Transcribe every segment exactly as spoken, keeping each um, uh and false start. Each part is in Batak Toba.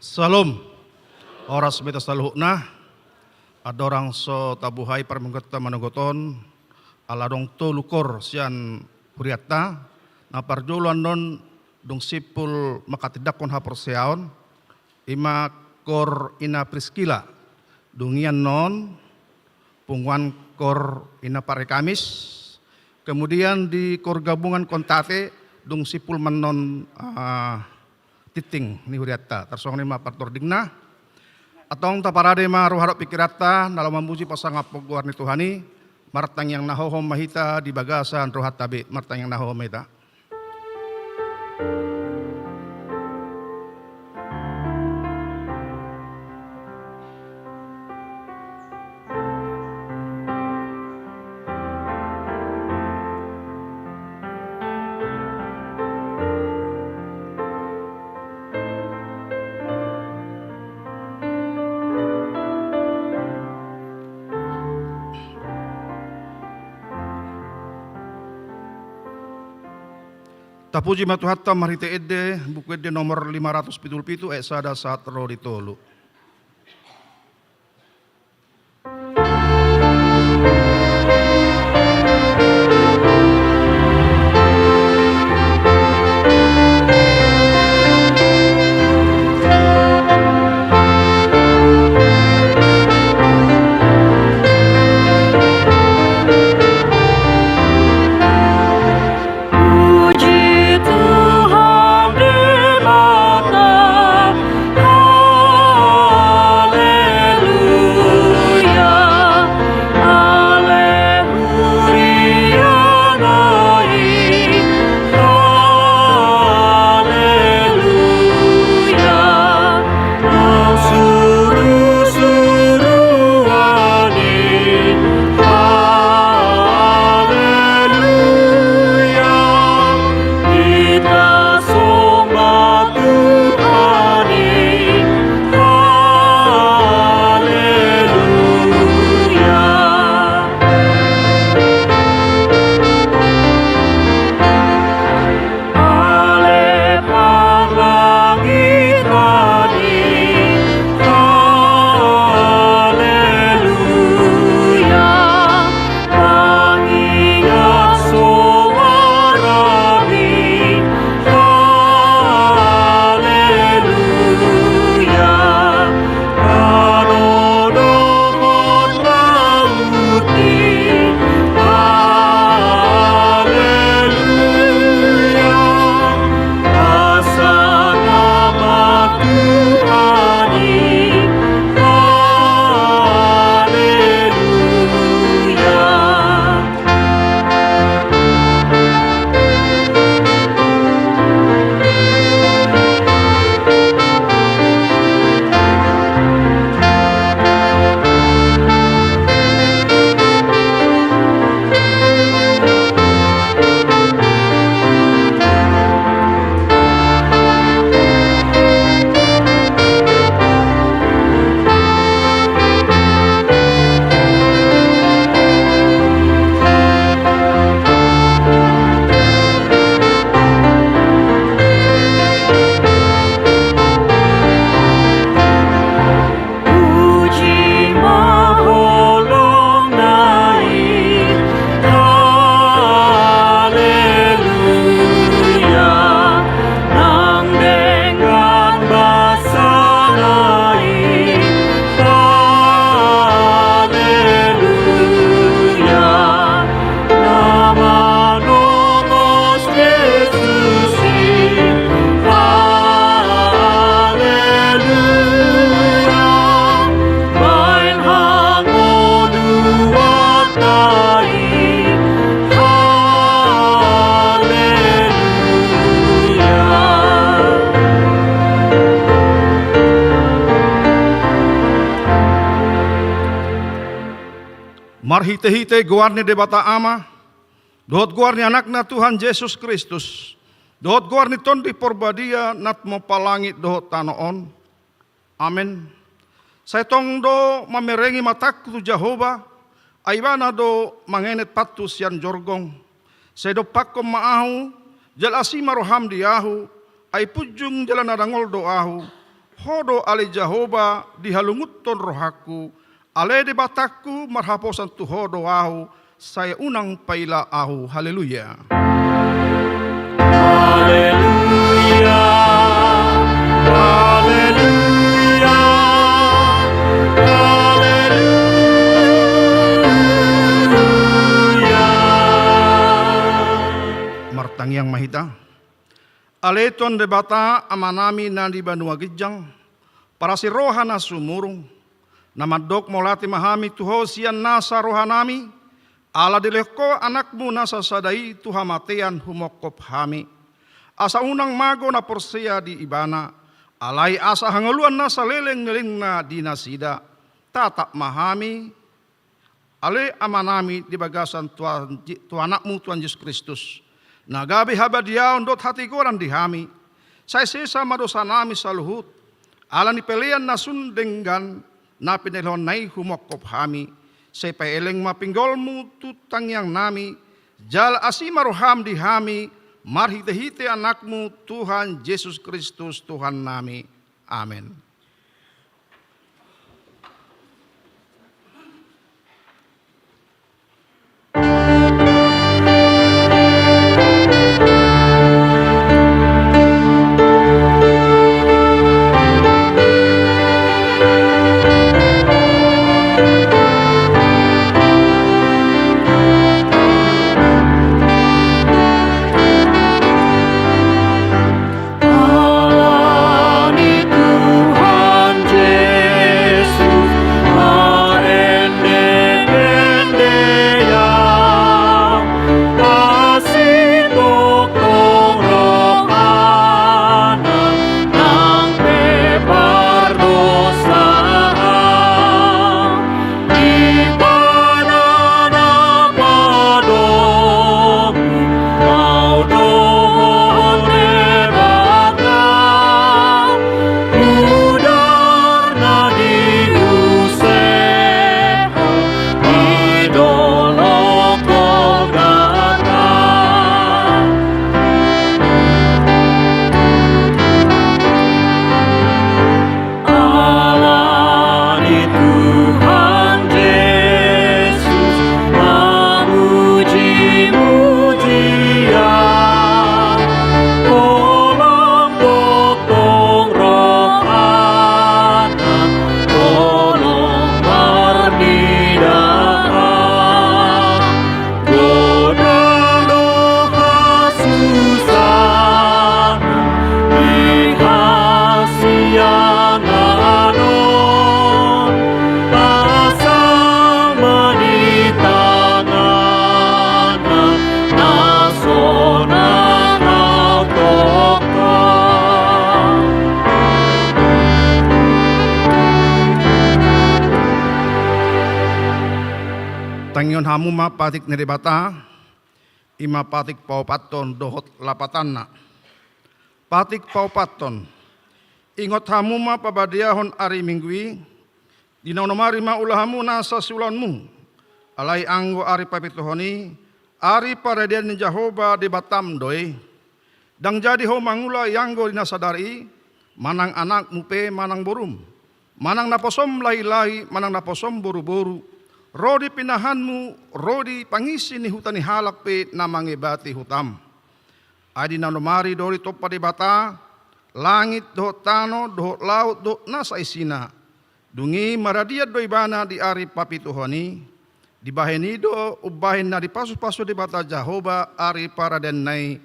Salom. Horas ma hita saluhutna. Andorang so tabuhai parmingguonta manogot on, ala adong tolu koor sian hurianta. Na parjolo annon dung simpul manghatindanghon haporseaon, i ma koor Ina Priskila. Dung i annon punguan koor Ina Pare Kamis. Kemudian di koor gabungan Kontate, dung simpul ma annon, ah, tingting ni hurianta. Tarsongon i ma partordingna. Antong taparade ma roha dohot pingkiranta na laho mamuji pasangaphon goar ni Tuhan i. Martangiang na hohom ma hita di bagasan rohanta be. Martangiang na hohom ma hita. Tapuji ma Tuhanta marhite ende, Buku Ende nomor lima ratus pitu pulu pitu, ayat sada sahat ro di tolu. Puji Tuhan Debata. Haleluya. Ale huriana i. Haleluya. Nang surusuruan i. Haleluya. Hita somba Tuhan i. Haleluya. Ale parlangitan i. Haleluya. Tangiangi soarami. Haleluya. Tano dohot laut i. Haleluya. Pasangaphon Tuhan i. Haleluya. Puji ma holongna i. Haleluya. Nang denggan basana i. Haleluya. Na manongos Jesus i. Haleluya. Bahen hangoluanta i. Haleluya. Marhitehite goar ni Debata Ama, dohot goar ni Anakna Tuhan Jesus Kristus, dohot goar ni Tondi Porbadia na tumompa langit dohot tano on. Amen. Sai tong do mamerengi matangku tu Jahowa, ai Ibana do mangenet pantu sian jorgong. Sai dompakkon ma ahu, jala asi ma roham di ahu, ai punjung jala na dangol do ahu, Ho do ale Jahowa dihalungunhon rohangku, ale Debatangku, marhaposan tu Ho do ahu, sai unang paila ahu. Haleluya. Haleluya, haleluya, haleluya. Martangiang ma hita. Ale Tuhan Debata, Amanami na di banua ginjang, parasi roha na sumurung, na mandok mauliate ma hami tu Ho sian nasa rohanami, ala dilehon Ho Anakmu na sasada i tu hamatean humongkop hami. Asa unang mago na porsea di Ibana, alai asa hangoluan na saleleng ni lelengna di nasida. Tatap ma hami, ale Amanami, di bagasan Tuhan, tu Anakmu Tuhan Jesus Kristus, na gabe habadiaon dohot hatigoran di hami. Sai sesa ma dosanami saluhut, ala ni pelean na sun denggan na pinalehonNa i humongkop hami. Sai paeleng ma pinggolMu tu tangiangnami, jala asi ma rohaM di hami, marhitehite AnakMu Tuhan Jesus Kristus Tuhannami. Amen. Ala ni Tuhan Jesus, marende-ende ia, asi tongtong rohana, nang pe pardosaan. Ibana na padomu au dohot Debata, mudarna di use di dolok Golgata. Ala ni Tuhan Jesus, mamuji-mujian, holong tongtong rohana, holong marnidaan. Godang do hasusaan di hasiangan on, asa ma di tanganna na sonang au tongtong. Tangihon hamu ma patik ni Debata. I ma patik paopathon dohot lapatanna. Patik paopathon. Ingot hamu ma pabadiahon ari Minggu i, di na onom ari ma ula hamu nasa siulaonmu. Alai anggo ari papituhon i, ari paradian ni Jahowa Debatam do i. Ndang jadi ho mangula ianggo di na sadari i, manang anakmu pe manang borum, manang naposom lahilahi manang naposom boruboru, ro di pinahanmu, ro di pangisi ni huta ni halak pe na mangebati hutam. Ai di na onom ari do ditompa Debata langit dohot tano dohot laut dohot na saisina. Dung i maradian do Ibana di ari papituhon i. Dibahen i do umbahen na dipasupasu Debata Jahowa ari paradianna i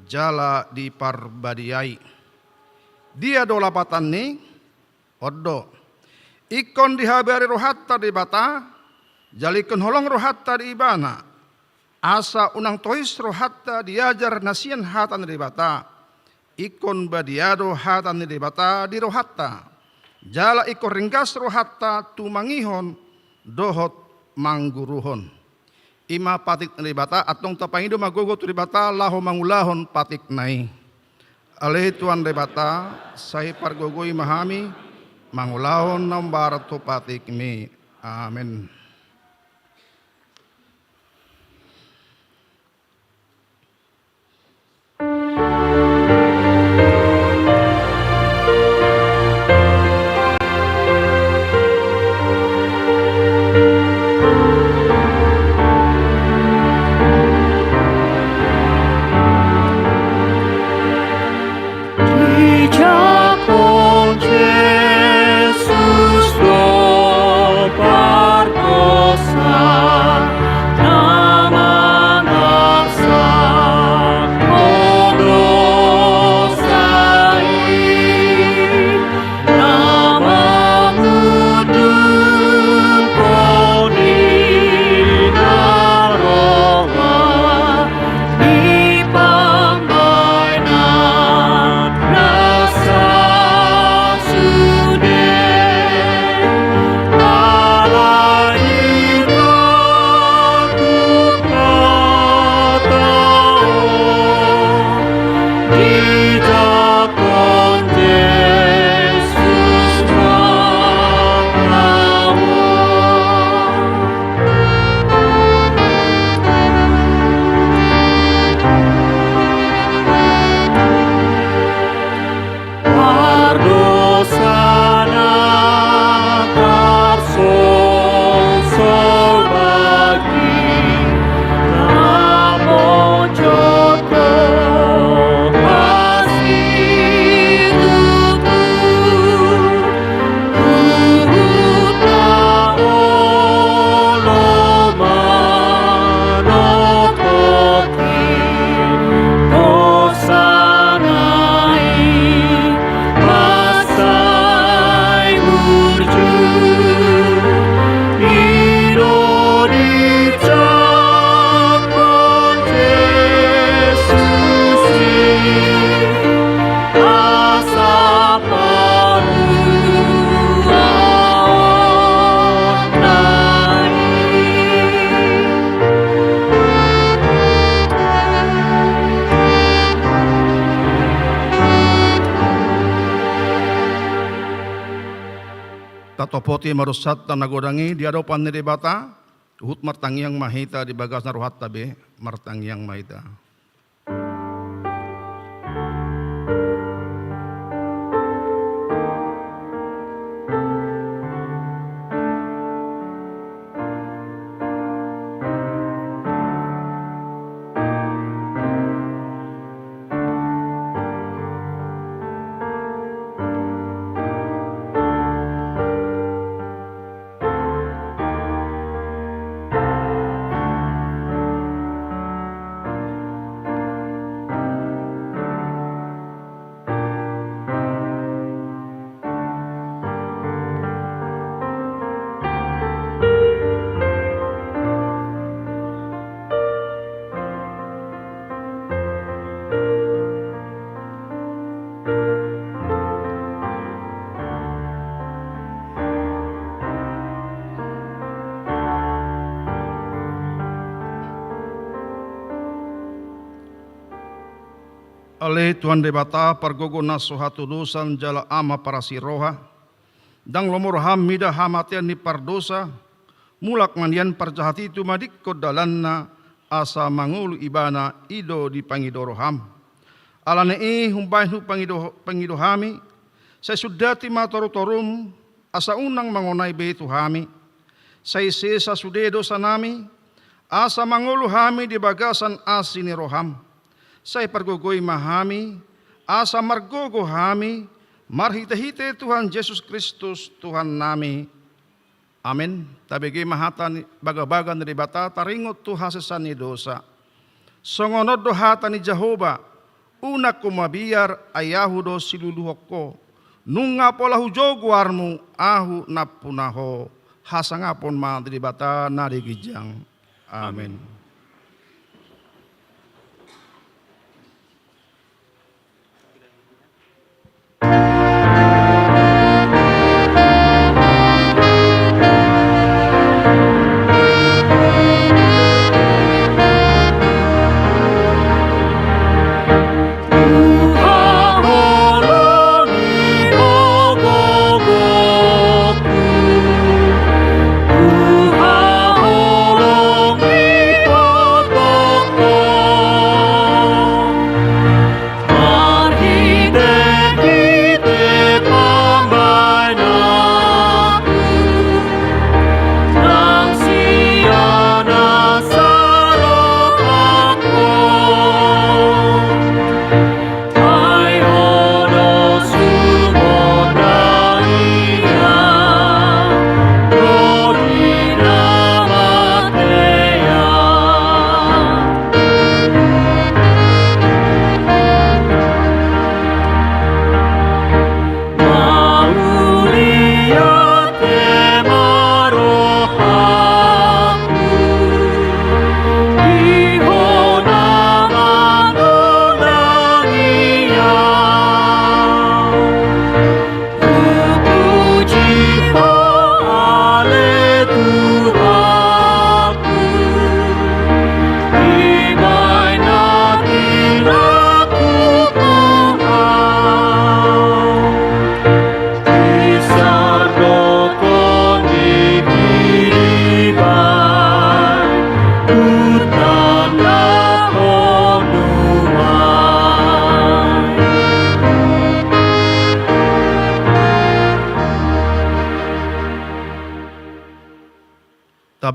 jala diparbadiai. Dia do lapatanni? On do. Ingkon dihabari rohanta Debata, jala ingkon holong rohanta di Ibana, asa unang tois rohanta diajar na sian hata ni Debata. Ingkon badia do hata ni Debata di rohanta, jala ingkon ringgas rohanta tumangihon dohot mangguruhon. I ma patik ni Debata. Antong tapangido ma gogo tu Debata laho mangulahon patikna i. Ale Tuhan Debata, sai pargogoi ma hami mangulahon na hombar tu patikmi. Amen. Tatopoti ma dosanta na godang i di adopan ni Debata. Huhut martangiang ma hita di bagasan rohanta be, martangiang ma hita. Ale Tuhan Debata, pargogo na so hatudosan jala Ama parasi roha, ndang lomo roham mida hamatean ni pardosa, mulak ma nian parjahat i tumadingkon dalanna, asa mangolu ibana i do dipangido roham. Alani i umbahen hupangido, pangido hami, sai sundati ma torutorum, asa unang mangonai be tu hami. Sai sesa sude dosanami, asa mangolu hami di bagasan asi ni roham. Sai pargogoi ma hami, asa margogo hami, marhitehite Tuhan Jesus Kristus Tuhannami. Amen. Tabege ma hata ni bagabaga ni Debata, taringot tu hasesaan ni dosa. Songon on do hata ni Jahowa: Unang ho mabiar, ai Ahu do siluluhon ho. Nunga pola hujou goarmu, Ahu nampuna ho. Hasangapon ma di Debata na di ginjang. Amen. Amen.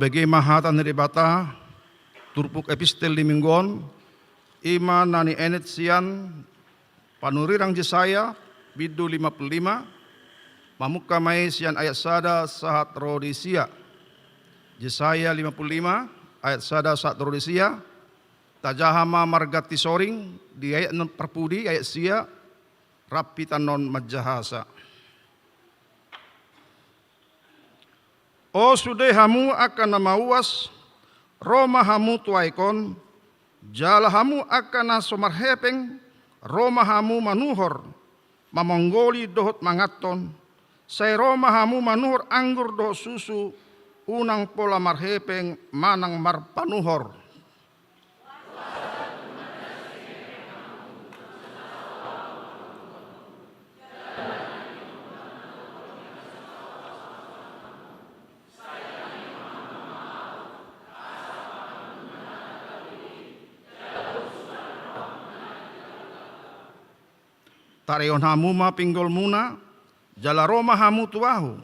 Bege ma hata ni Debata, turpuk epistel di minggu on, i ma na nienet sian panurirang Jesaya, bindu lima pulu lima, mamungka ma i sian ayat sada sahat ro di sia. Jesaya lima pulu lima, ayat sada sahat ro di sia, tajaha ma marganti soring di ayat na parpudi, ayat sia, rap hita annon manjahasa. O sude hamu angka na mauas, ro ma hamu tu aek on, jala hamu angka na so marhepeng, ro ma hamu manuhor, mamonggoli dohot manganhon, sai ro ma hamu manuhor anggur dohot susu, unang pola marhepeng manang marpanuhor. Tarehon hamu ma pinggolmuna, jala ro ma hamu tu ahu.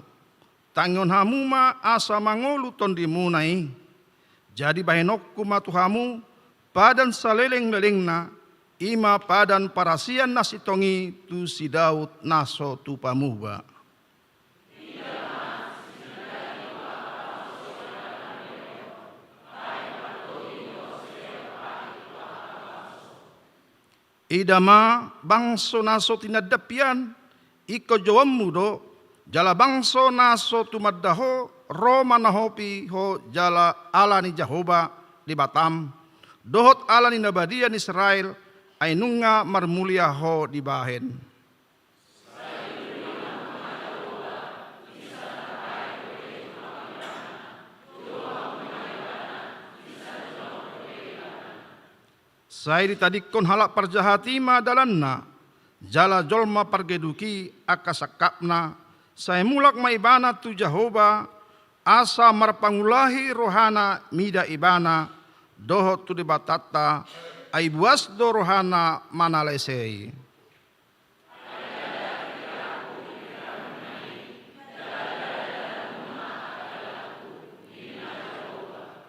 Tangihon hamu ma asa mangolu tondimuna i. Jadi bahenonku ma tu hamu padan saleleng-lelengna, i ma padan parasian na sintong i tu si Daud na so tupa muba. Ida ma bangso na so tinandap hian, ingkon jouonmu do, jala bangso na so tumanda ho, ro manahopi ho jala ala ni Jahowa Debatam, dohot ala ni na badia ni Israel, ai nunga marmulia ho dibahen. Sai ditadingkon halak parjahat i ma dalanna, jala jolma pargeduk i angka sangkapna, sai mulak ma ibana tu Jahowa, asa marpangulahi rohana mida ibana, dohot tu Debatanta, ai buas do rohana manalesei.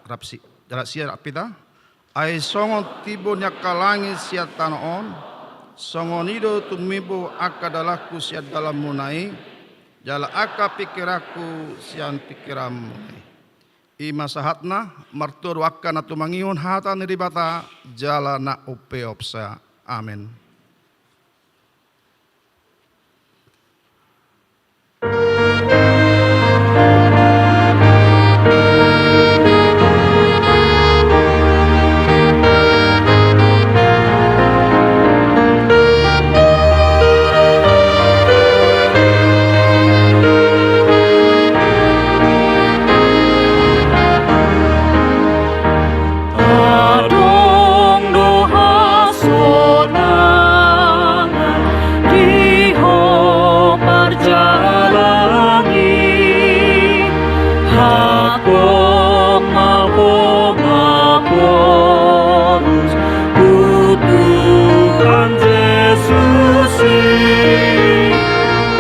Rap si, jala sia rap hita. Ai songon timbo ni angka langit sian tano on, songon i do tumimbo angka dalanku sian dalanmuna i, jala angka pingkiranku sian pingkiranmuna i. I ma sahatna, martua do angka na tumangihon hata ni Debata, jala na umpeopsa. Amen. Adong do hasonangan di ho parjalangi, hatop ma ho mapolus tu Tuhan Jesus i.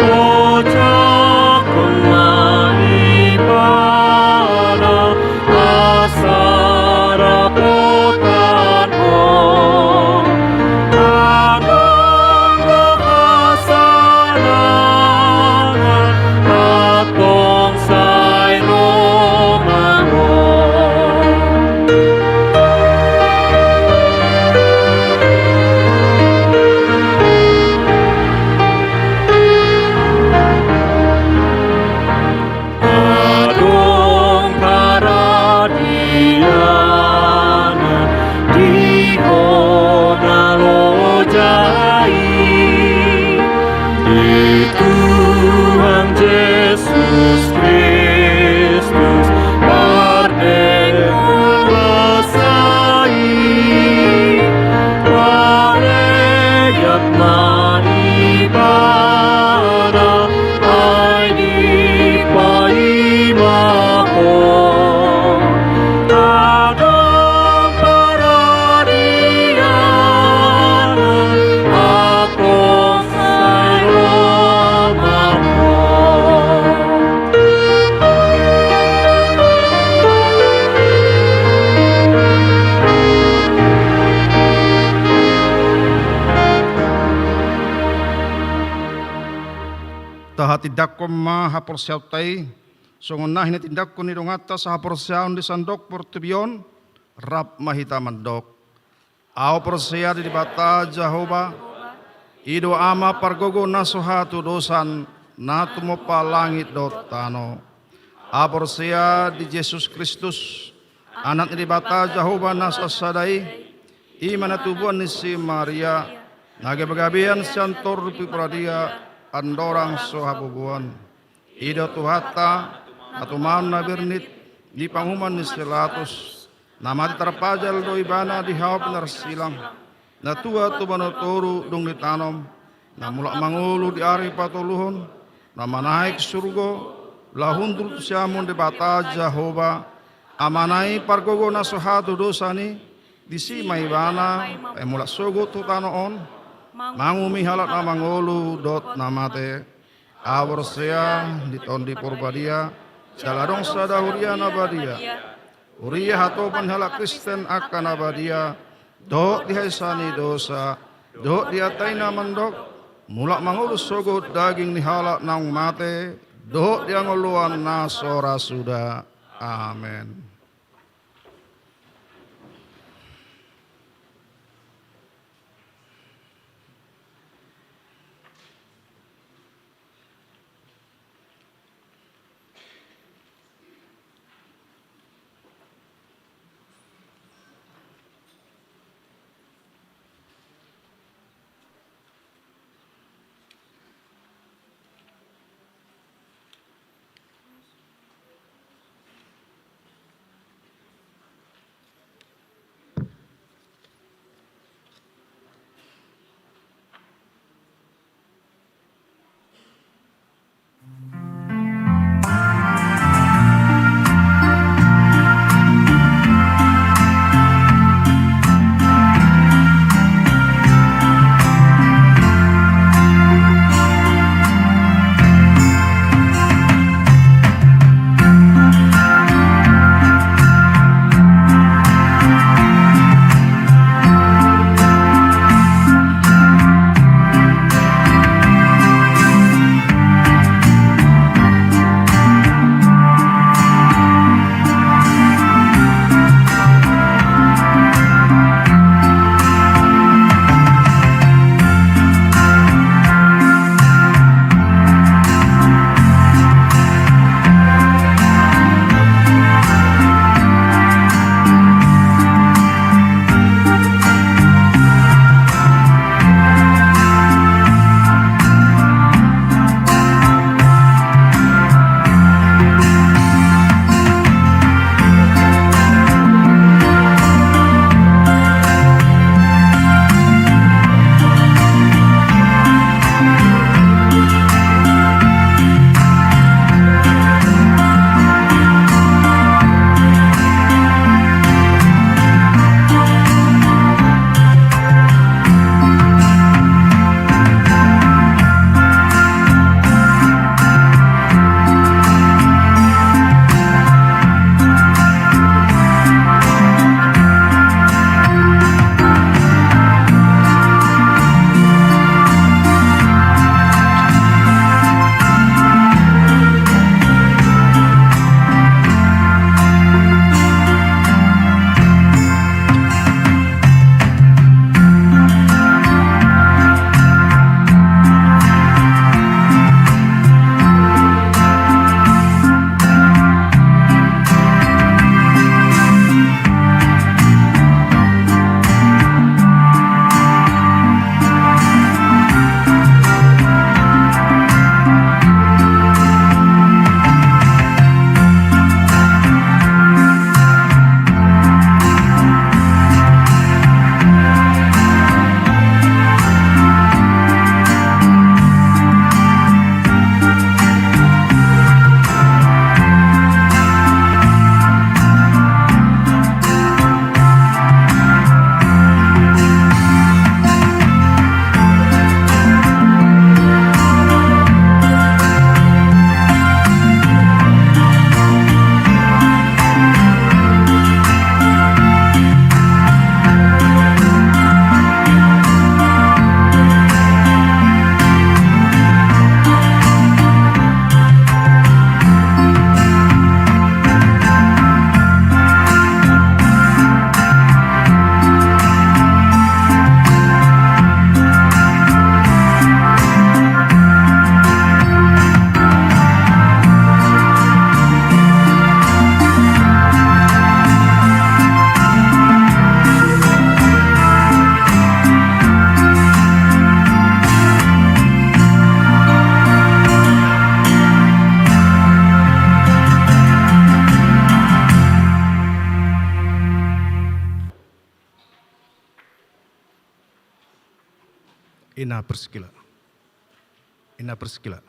Ojakhon ma ibana asa dapotan ho. Adong do hasonangan, antong sai ro ma ho. Adong paradianan di hona loja i, di Tuhan Jesus Kristus pardaotan basa i. Parade ma ibana, ai dipaima ho. Adong paradianan, antong sai ro ma ho. Tahatindangkon ma haporseaonta i, songon na hinatindangkon ni donganta sahaporseaon di sandok portibi on. Rap ma hita mandok: Ahu porsea di Debata Jahowa, i do Ama pargogo na so hatudosan, na tumompa langit dohot tano. Ahu porsea di Jesus Kristus, Anak ni Debata Jahowa na sasada i, i ma na tubuan ni si Maria, na gabegabea sian Tondi Porbadia, andorang so habubuan. I do Tuhanta, na tumaon na bernit, di panguhuman ni si Pilatus, na mate tarpajal do ibana di hau pinarsilang, na tua tu banua toru dung ditanom, na mulak mangolu di ari patoluhon, na manaek surgo, laho hundul tu siamun Debata Jahowa, Amana i pargogo na so hatudosan i, disi ma ibana, ai mulak sogot tu tano on, manguhumi halak na mangolu dohot na mate. Ahu porsea di Tondi Porbadia, jala adong sada huria na badia, huria hatopan ni halak Kristen angka na badia, dohot di haisaan ni dosa, dohot di hata i na mandok: Mulak mangolu sogot daging ni halak naung mate, dohot di hangoluan na so ra suda. Amen. Ina Priskila. Ina Priskila.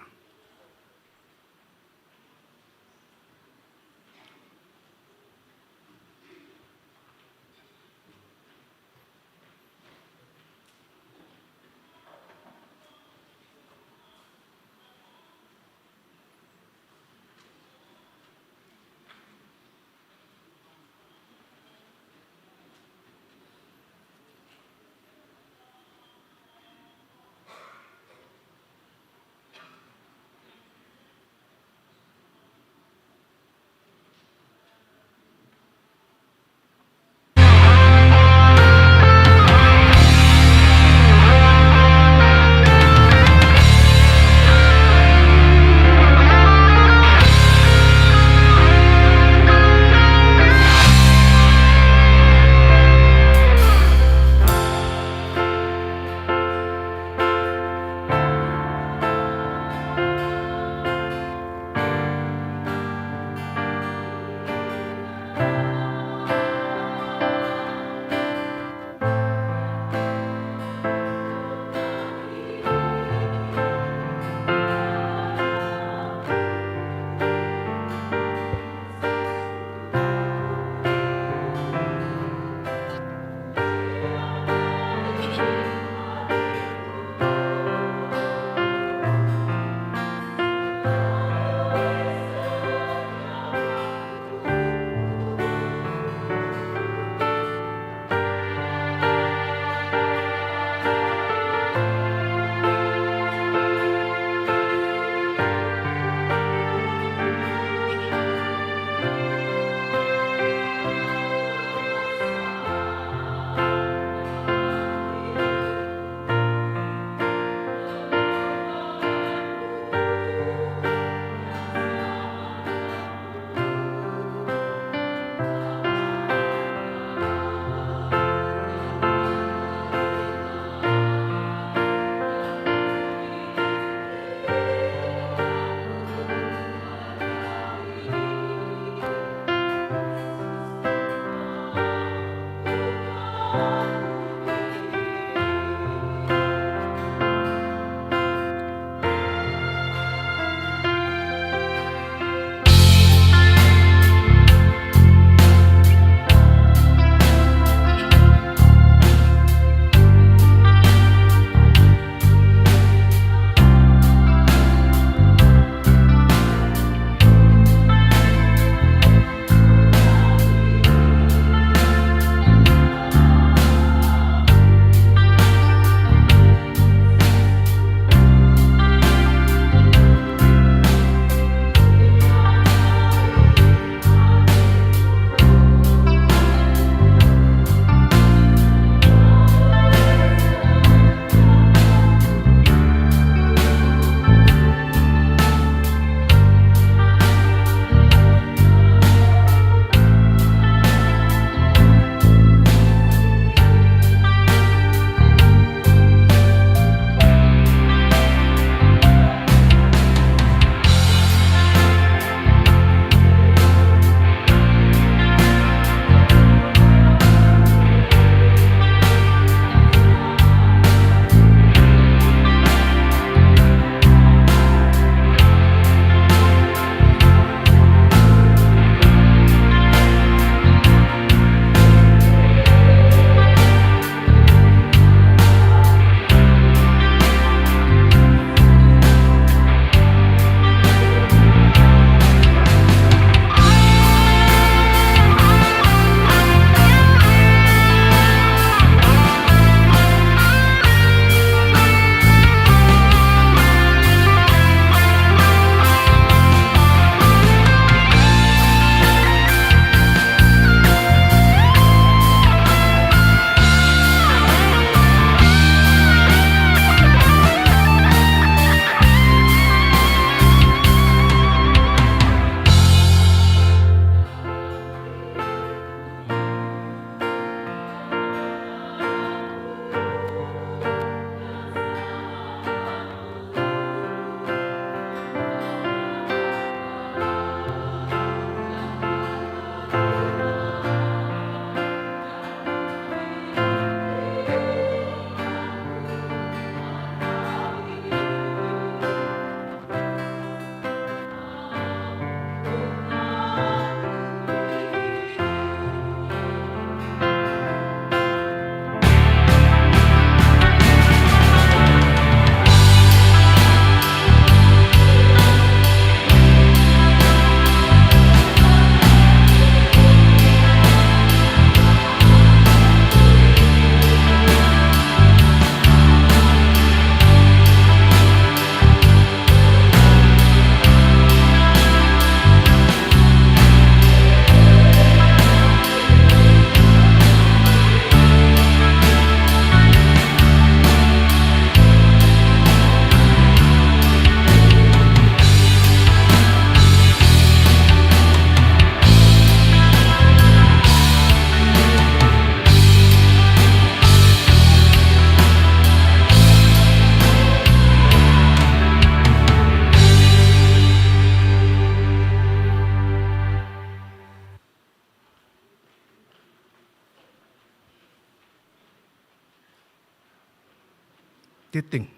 Tingting.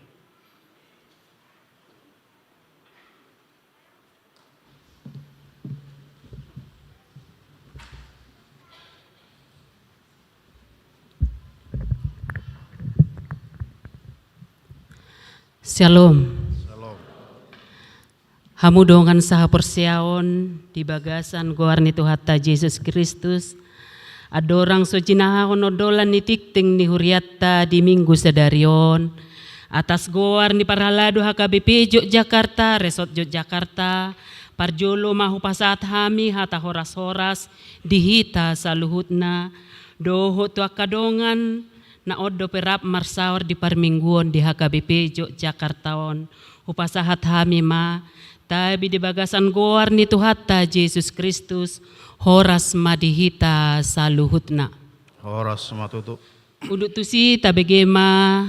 Syalom. Syalom. Hamu dongan sahaporseaon di bagasan goar ni Tuhanta Jesus Kristus, andorang so jinahahon ondolan ni tingting ni hurianta di Minggu sadari on, atas goar ni parhalado H K B P Yogyakarta, Resort Yogyakarta, parjolo ma hupasahat hami hata horas-horas di hita saluhutna, dohot tu angka dongan na on dope rap marsaor di parmingguon di H K B P Yogyakarta on, hupasahat hami ma tabi di bagasan goar ni Tuhanta Jesus Kristus, horas ma di hita saluhutna. Horas ma tutu. Udut tusi tabege ma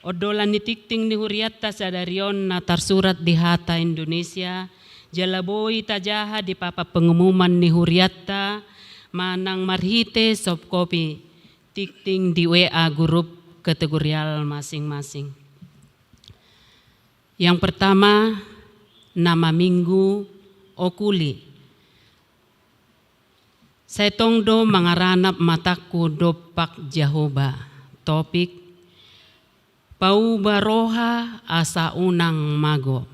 ondolan ni tingting ni hurianta sadari on na tarsurat di hata Indonesia, jala boi tajaha di papan pengumuman ni hurianta manang marhite soft copy tingting di W A grup kategorial masing-masing. Yang pertama, nama minggu, Okuli. Sai tong do mangaranap matangku dompak Jahowa. Topik, pauba roha asa unang mago.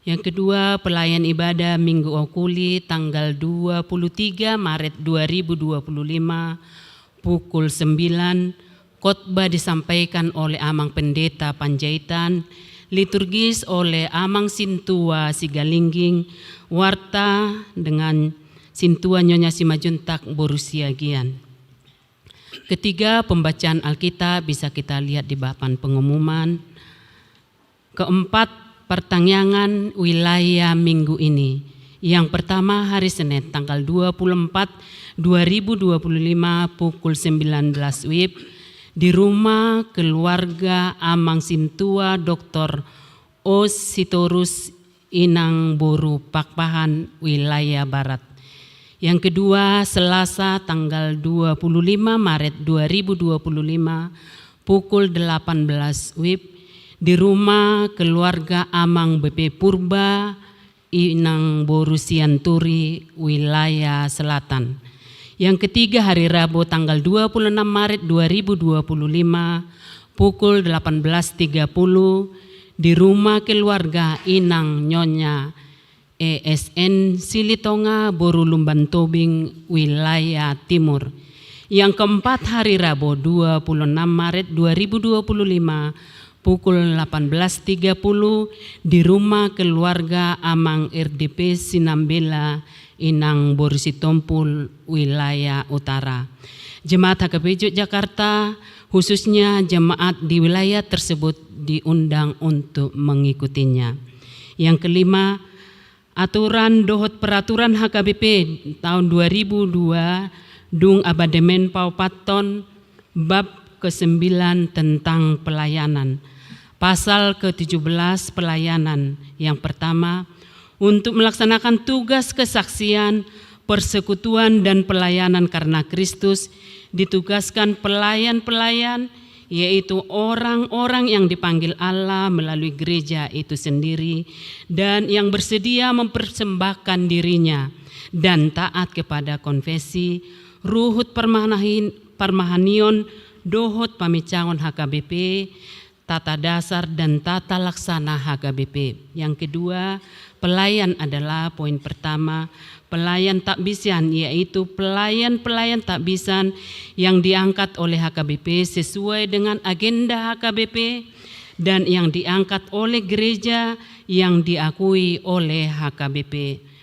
Yang kedua, pelayan ibadah Minggu Okuli tanggal dua puluh tiga Maret dua ribu dua puluh lima, pukul sembilan, khotbah disampaikan oleh Amang Pendeta Panjaitan, liturgis oleh Amang Sintua Sigalingging, warta dengan Sintua Nyonya Simanjuntak boru Siagian. Ketiga, pembacaan Alkitab bisa kita lihat di papan pengumuman. Keempat, pertangiangan wilayah minggu ini. Yang pertama, hari Senin, tanggal dua puluh empat, dua ribu dua puluh lima, pukul sembilan belas W I B, di rumah keluarga Amang Sintua Doktor Os Sitorus, Inang Boru Pakpahan, wilayah Barat. Yang kedua, Selasa, tanggal dua puluh lima Maret dua ribu dua puluh lima, pukul delapan belas W I B, di rumah keluarga Amang B P Purba, Inang Boru Sianturi, wilayah Selatan. Yang ketiga, hari Rabu, tanggal dua puluh enam Maret dua ribu dua puluh lima, pukul delapan belas tiga puluh, di rumah keluarga Inang Nyonya E S N Silitonga, Boru Lumban Tobing, wilayah Timur. Yang keempat, hari Rabu, dua puluh enam Maret dua ribu dua puluh lima, pukul delapan belas tiga puluh, di rumah keluarga Amang R D P Sinambela, Inang Boru Sitompul, wilayah Utara. Jemaat H K B P Yogyakarta, khususnya jemaat di wilayah tersebut, diundang untuk mengikutinya. Yang kelima, aturan dohot peraturan H K B P tahun dua ribu dua, dung amandemen paopathon, bab kesembilan tentang pelayanan. Pasal ketujuh belas, pelayanan. Yang pertama, untuk melaksanakan tugas kesaksian, persekutuan, dan pelayanan karena Kristus, ditugaskan pelayan-pelayan, yaitu orang-orang yang dipanggil Allah melalui gereja itu sendiri dan yang bersedia mempersembahkan dirinya dan taat kepada konfesi, ruhut parmahanin-, parmahanion, dohot pamincangon H K B P, tata dasar dan tata laksana H K B P. Yang kedua, pelayan adalah poin pertama, pelayan takbisan, yaitu pelayan-pelayan takbisan yang diangkat oleh H K B P sesuai dengan agenda H K B P dan yang diangkat oleh gereja yang diakui oleh H K B P.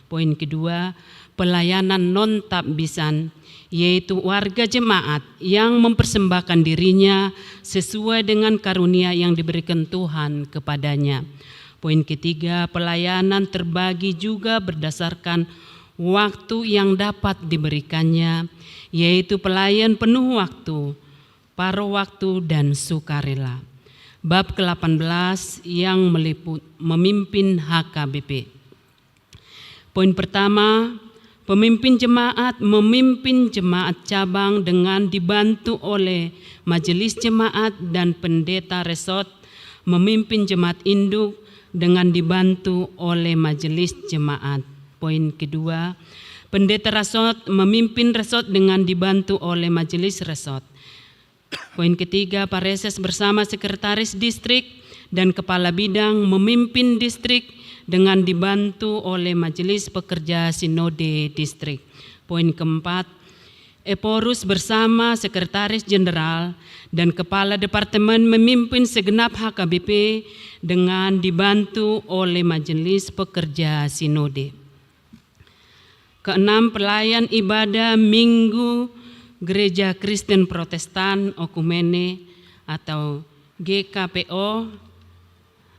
Poin kedua, pelayanan non takbisan, yaitu warga jemaat yang mempersembahkan dirinya sesuai dengan karunia yang diberikan Tuhan kepadanya. Poin ketiga, pelayanan terbagi juga berdasarkan waktu yang dapat diberikannya, yaitu pelayan penuh waktu, paruh waktu, dan sukarela. Bab kedelapan belas yang meliput-, memimpin H K B P. Poin pertama, Pemimpin jemaat memimpin jemaat cabang dengan dibantu oleh majelis jemaat, dan pendeta resort memimpin jemaat induk dengan dibantu oleh majelis jemaat. Poin kedua, pendeta resort memimpin resort dengan dibantu oleh majelis resort. Poin ketiga, pareses bersama sekretaris distrik dan kepala bidang memimpin distrik dengan dibantu oleh majelis pekerja sinode distrik. Poin keempat, ephorus bersama sekretaris jenderal dan kepala departemen memimpin segenap H K B P dengan dibantu oleh majelis pekerja sinode. Keenam, pelayan ibadah Minggu Gereja Kristen Protestan Oikumene atau G K P O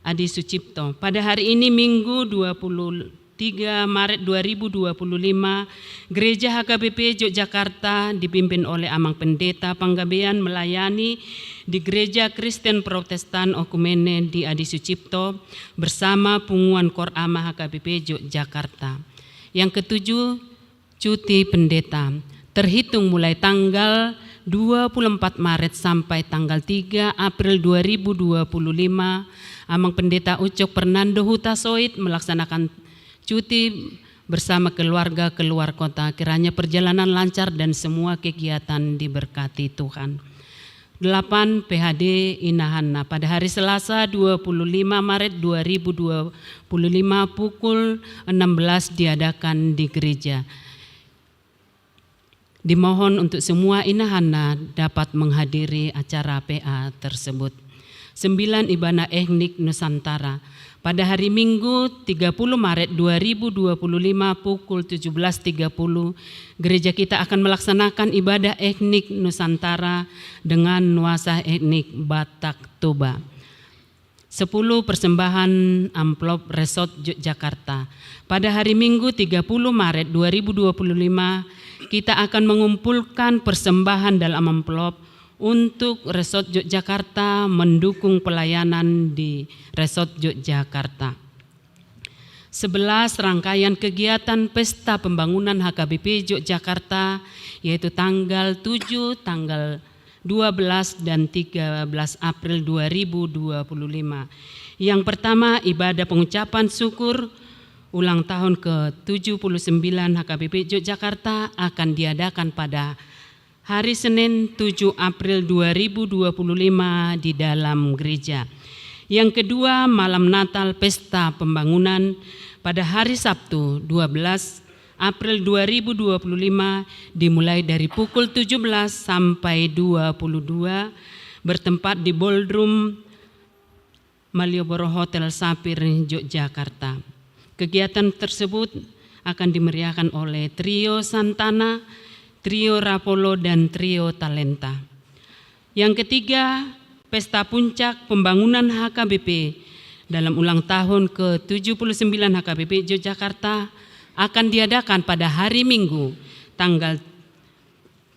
Adi Sucipto. Pada hari ini, Minggu, dua puluh tiga Maret dua ribu dua puluh lima, Gereja H K B P Yogyakarta dipimpin oleh Amang Pendeta Panggabean melayani di Gereja Kristen Protestan Oikumene di Adi Sucipto bersama Punguan Kor Ama H K B P Yogyakarta. Yang ketujuh, cuti pendeta. Terhitung mulai tanggal dua puluh empat Maret sampai tanggal tiga April dua ribu dua puluh lima, Amang Pendeta Ucok Fernando Hutasoit melaksanakan cuti bersama keluarga keluar kota. Kiranya perjalanan lancar dan semua kegiatan diberkati Tuhan. Delapan, P H D Inahanna. Pada hari Selasa, dua puluh lima Maret dua ribu dua puluh lima, pukul enam belas diadakan di gereja. Dimohon untuk semua inahanna dapat menghadiri acara P A tersebut. Sembilan, Ibana Etnik Nusantara. Pada hari Minggu, tiga puluh Maret dua ribu dua puluh lima, pukul tujuh belas tiga puluh, gereja kita akan melaksanakan ibadah etnik Nusantara dengan nuansa etnik Batak Toba. Sepuluh, persembahan amplop Resort Yogyakarta. Pada hari Minggu, tiga puluh Maret dua ribu dua puluh lima, kita akan mengumpulkan persembahan dalam amplop untuk Resort Yogyakarta, mendukung pelayanan di Resort Yogyakarta. Sebelas, rangkaian kegiatan Pesta Pembangunan H K B P Yogyakarta, yaitu tanggal tujuh, tanggal dua belas, dan tiga belas April dua ribu dua puluh lima. Yang pertama, ibadah pengucapan syukur ulang tahun ke tujuh puluh sembilan H K B P Yogyakarta akan diadakan pada hari Senin, tujuh April dua ribu dua puluh lima, di dalam gereja. Yang kedua, malam Natal Pesta Pembangunan pada hari Sabtu, dua belas April dua ribu dua puluh lima, dimulai dari pukul tujuh belas sampai dua puluh dua, bertempat di Ballroom Malioboro Hotel Sapir, Yogyakarta. Kegiatan tersebut akan dimeriahkan oleh Trio Santana, Trio Rapolo, dan Trio Talenta. Yang ketiga, Pesta Puncak Pembangunan H K B P dalam ulang tahun ke tujuh puluh sembilan H K B P Yogyakarta akan diadakan pada hari Minggu, tanggal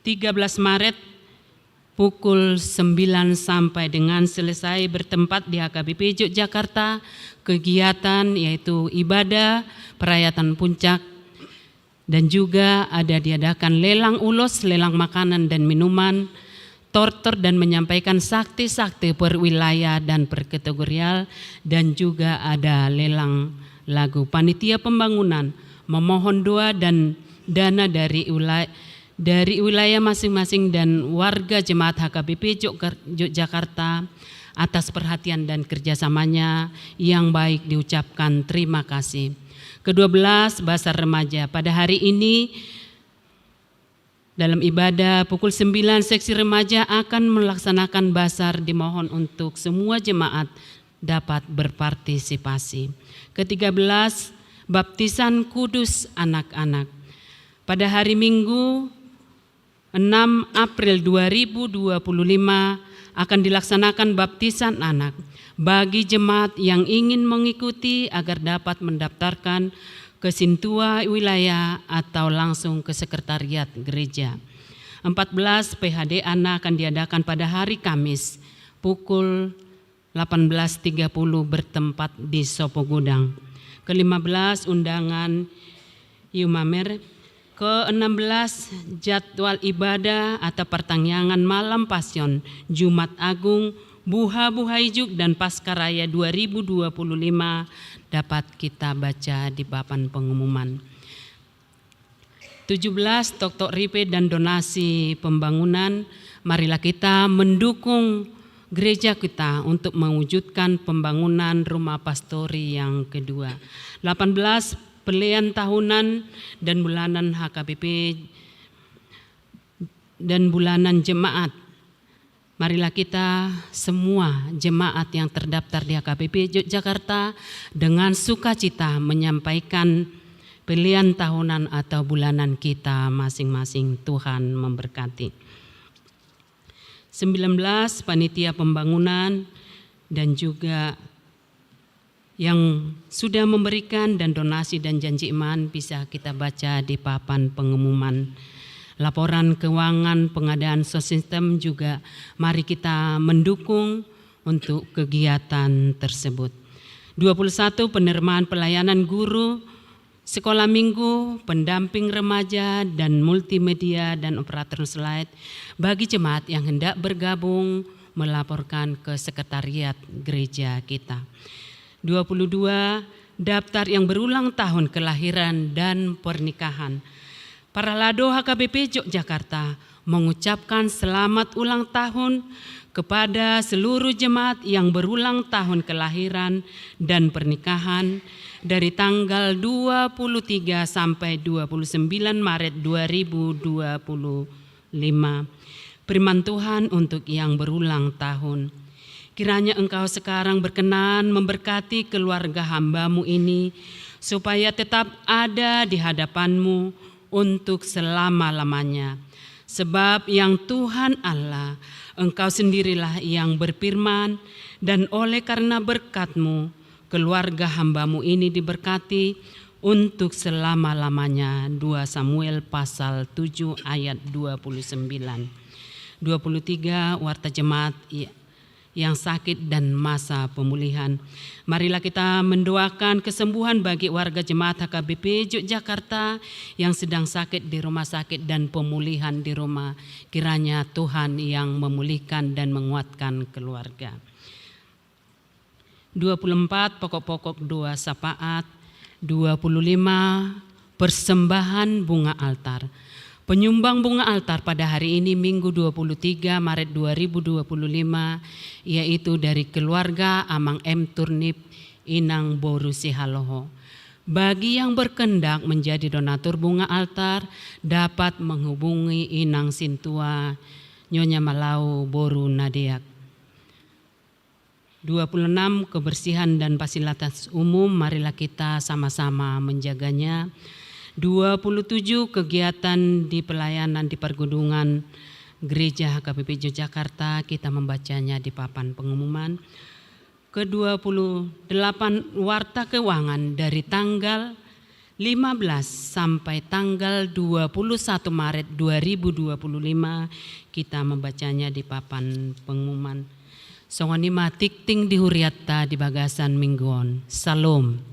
tiga belas Maret, pukul sembilan sampai dengan selesai. Bertempat di H K B P Yogyakarta, kegiatan yaitu ibadah perayatan puncak, dan juga ada diadakan lelang ulos, lelang makanan dan minuman, tortor, dan menyampaikan sakti-sakti per wilayah dan per kategorial, dan juga ada lelang lagu. Panitia pembangunan memohon doa dan dana dari ula-, dari wilayah masing-masing dan warga jemaat H K B P Jogkar-, Yogyakarta atas perhatian dan kerjasamanya yang baik diucapkan terima kasih. Kedua belas, Basar Remaja. Pada hari ini, dalam ibadah pukul sembilan, seksi remaja akan melaksanakan basar, dimohon untuk semua jemaat dapat berpartisipasi. Ketiga belas, baptisan kudus anak-anak. Pada hari Minggu, enam April dua ribu dua puluh lima, akan dilaksanakan baptisan anak. Bagi jemaat yang ingin mengikuti agar dapat mendaftarkan ke sintua wilayah atau langsung ke sekretariat gereja. Empat belas, P H D anak akan diadakan pada hari Kamis pukul delapan belas tiga puluh, bertempat di Sopo Gudang. Kelima belas, undangan Iumamer. Keenam belas, jadwal ibadah atau pertangiangan malam Pasion, Jumat Agung, Buha-buha Ijuk dan Paskah Raya dua ribu dua puluh lima dapat kita baca di papan pengumuman. Tujuh belas, toktok ripe dan donasi pembangunan. Marilah kita mendukung gereja kita untuk mewujudkan pembangunan rumah pastori yang kedua. Delapan belas, pelean tahunan dan bulanan H K B P dan bulanan jemaat. Marilah kita semua jemaat yang terdaftar di H K B P Yogyakarta dengan sukacita menyampaikan pelean tahunan atau bulanan kita masing-masing. Tuhan memberkati. Sembilan belas, panitia pembangunan dan juga yang sudah memberikan dan donasi dan janji iman bisa kita baca di papan pengumuman. Laporan keuangan pengadaan sound system juga mari kita mendukung untuk kegiatan tersebut. Dua puluh satu, penerimaan pelayanan guru sekolah minggu, pendamping remaja, dan multimedia dan operator slide bagi jemaat yang hendak bergabung melaporkan ke sekretariat gereja kita. Dua puluh dua, daftar yang berulang tahun kelahiran dan pernikahan. Parhalado H K B P Yogyakarta mengucapkan selamat ulang tahun kepada seluruh jemaat yang berulang tahun kelahiran dan pernikahan dari tanggal dua puluh tiga sampai dua puluh sembilan Maret dua ribu dua puluh lima. Firman Tuhan untuk yang berulang tahun. Kiranya Engkau sekarang berkenan memberkati keluarga hamba-Mu ini, supaya tetap ada di hadapan-Mu untuk selama-lamanya. Sebab yang Tuhan Allah, Engkau sendirilah yang berfirman, dan oleh karena berkat-Mu, keluarga hamba-Mu ini diberkati untuk selama-lamanya. Dua Samuel pasal tujuh ayat dua puluh sembilan. Dua puluh tiga, warta jemaat i-, yang sakit dan masa pemulihan. Marilah kita mendoakan kesembuhan bagi warga jemaat H K B P Yogyakarta yang sedang sakit di rumah sakit dan pemulihan di rumah. Kiranya Tuhan yang memulihkan dan menguatkan keluarga. Dua puluh empat, pokok-pokok doa syafaat. Dua puluh lima, persembahan bunga altar. Penyumbang bunga altar pada hari ini, Minggu dua puluh tiga Maret dua ribu dua puluh lima, yaitu dari keluarga Amang M Turnip, Inang Boru Sihaloho. Bagi yang berkehendak menjadi donatur bunga altar, dapat menghubungi Inang Sintua, Nyonya Malau Boru Nadeak. Dua puluh enam, kebersihan dan fasilitas umum, marilah kita sama-sama menjaganya. Dua puluh tujuh, kegiatan di pelayanan di pergudungan Gereja H K B P Yogyakarta, kita membacanya di papan pengumuman. Kedua puluh delapan, warta keuangan dari tanggal lima belas sampai tanggal dua puluh satu Maret dua ribu dua puluh lima, kita membacanya di papan pengumuman. Songon i ma tingting di hurianta di bagasan minggu on. Salom.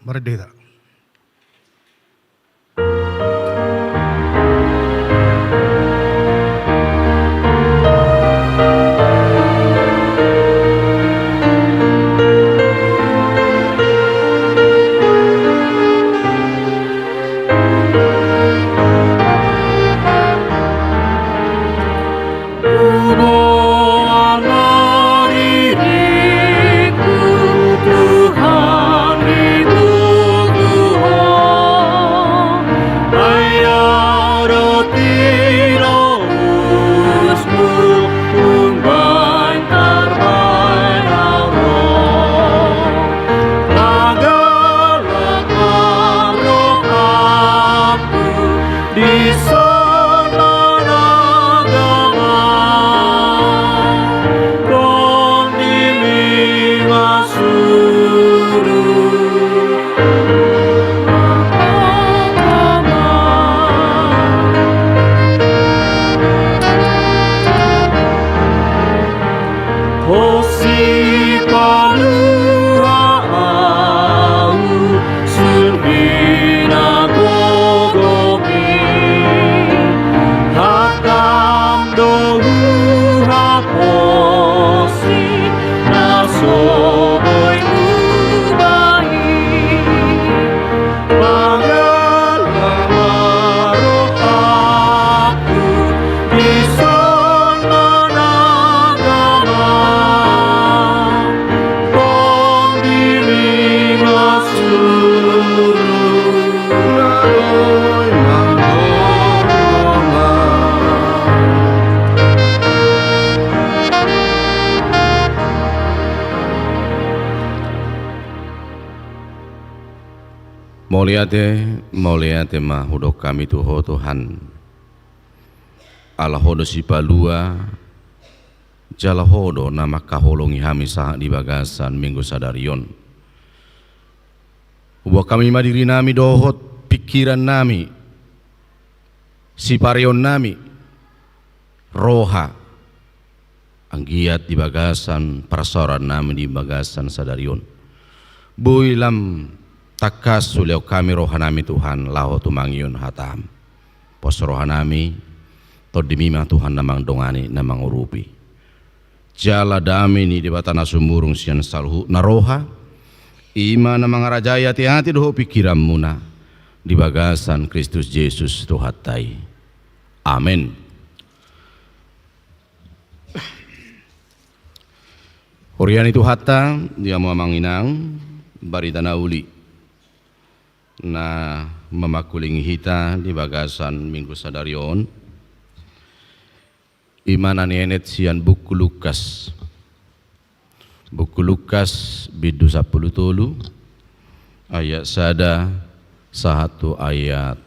Marende hita. Di son na gama, tondimi ma suru. Ho Sipalua ahu, sun hinagogomi, hatam do huhaposi na so boi hubahen. Pangala ma rohangku, dison ma na gama, tondimi ma suru. Mauliate, mauliate ma hudok hami tu Ho Tuhan. Ala Ho do Sipalua, jala Ho do na mangkaholongi hami sahat di bagasan Minggu sadari on. Huboan hami ma dirinami dohot pingkirannami, sipareonnami, roha, anggiat di bagasan parsaorannami di bagasan sadari on, boi lam tangkas hulehon hami rohanami, Tuhan, laho tumangihon hatam. Pos rohanami, tondimi ma, Tuhan, na mandongani, na mangurupi. Jala dame ni Debata na sumurung sian saluhutna roha, i ma na mangarajai ateate dohot pingkiranmuna, di bagasan Kristus Jesus Tuhanta i. Amen. Huria ni Tuhanta, di hamu amang inang, barita na uli na mamangkulingi hita di bagasan Minggu sadari on, i ma na nienet sian buku Lukas. Buku Lukas, bindu sampulu tolu, ayat sada sahat tu ayat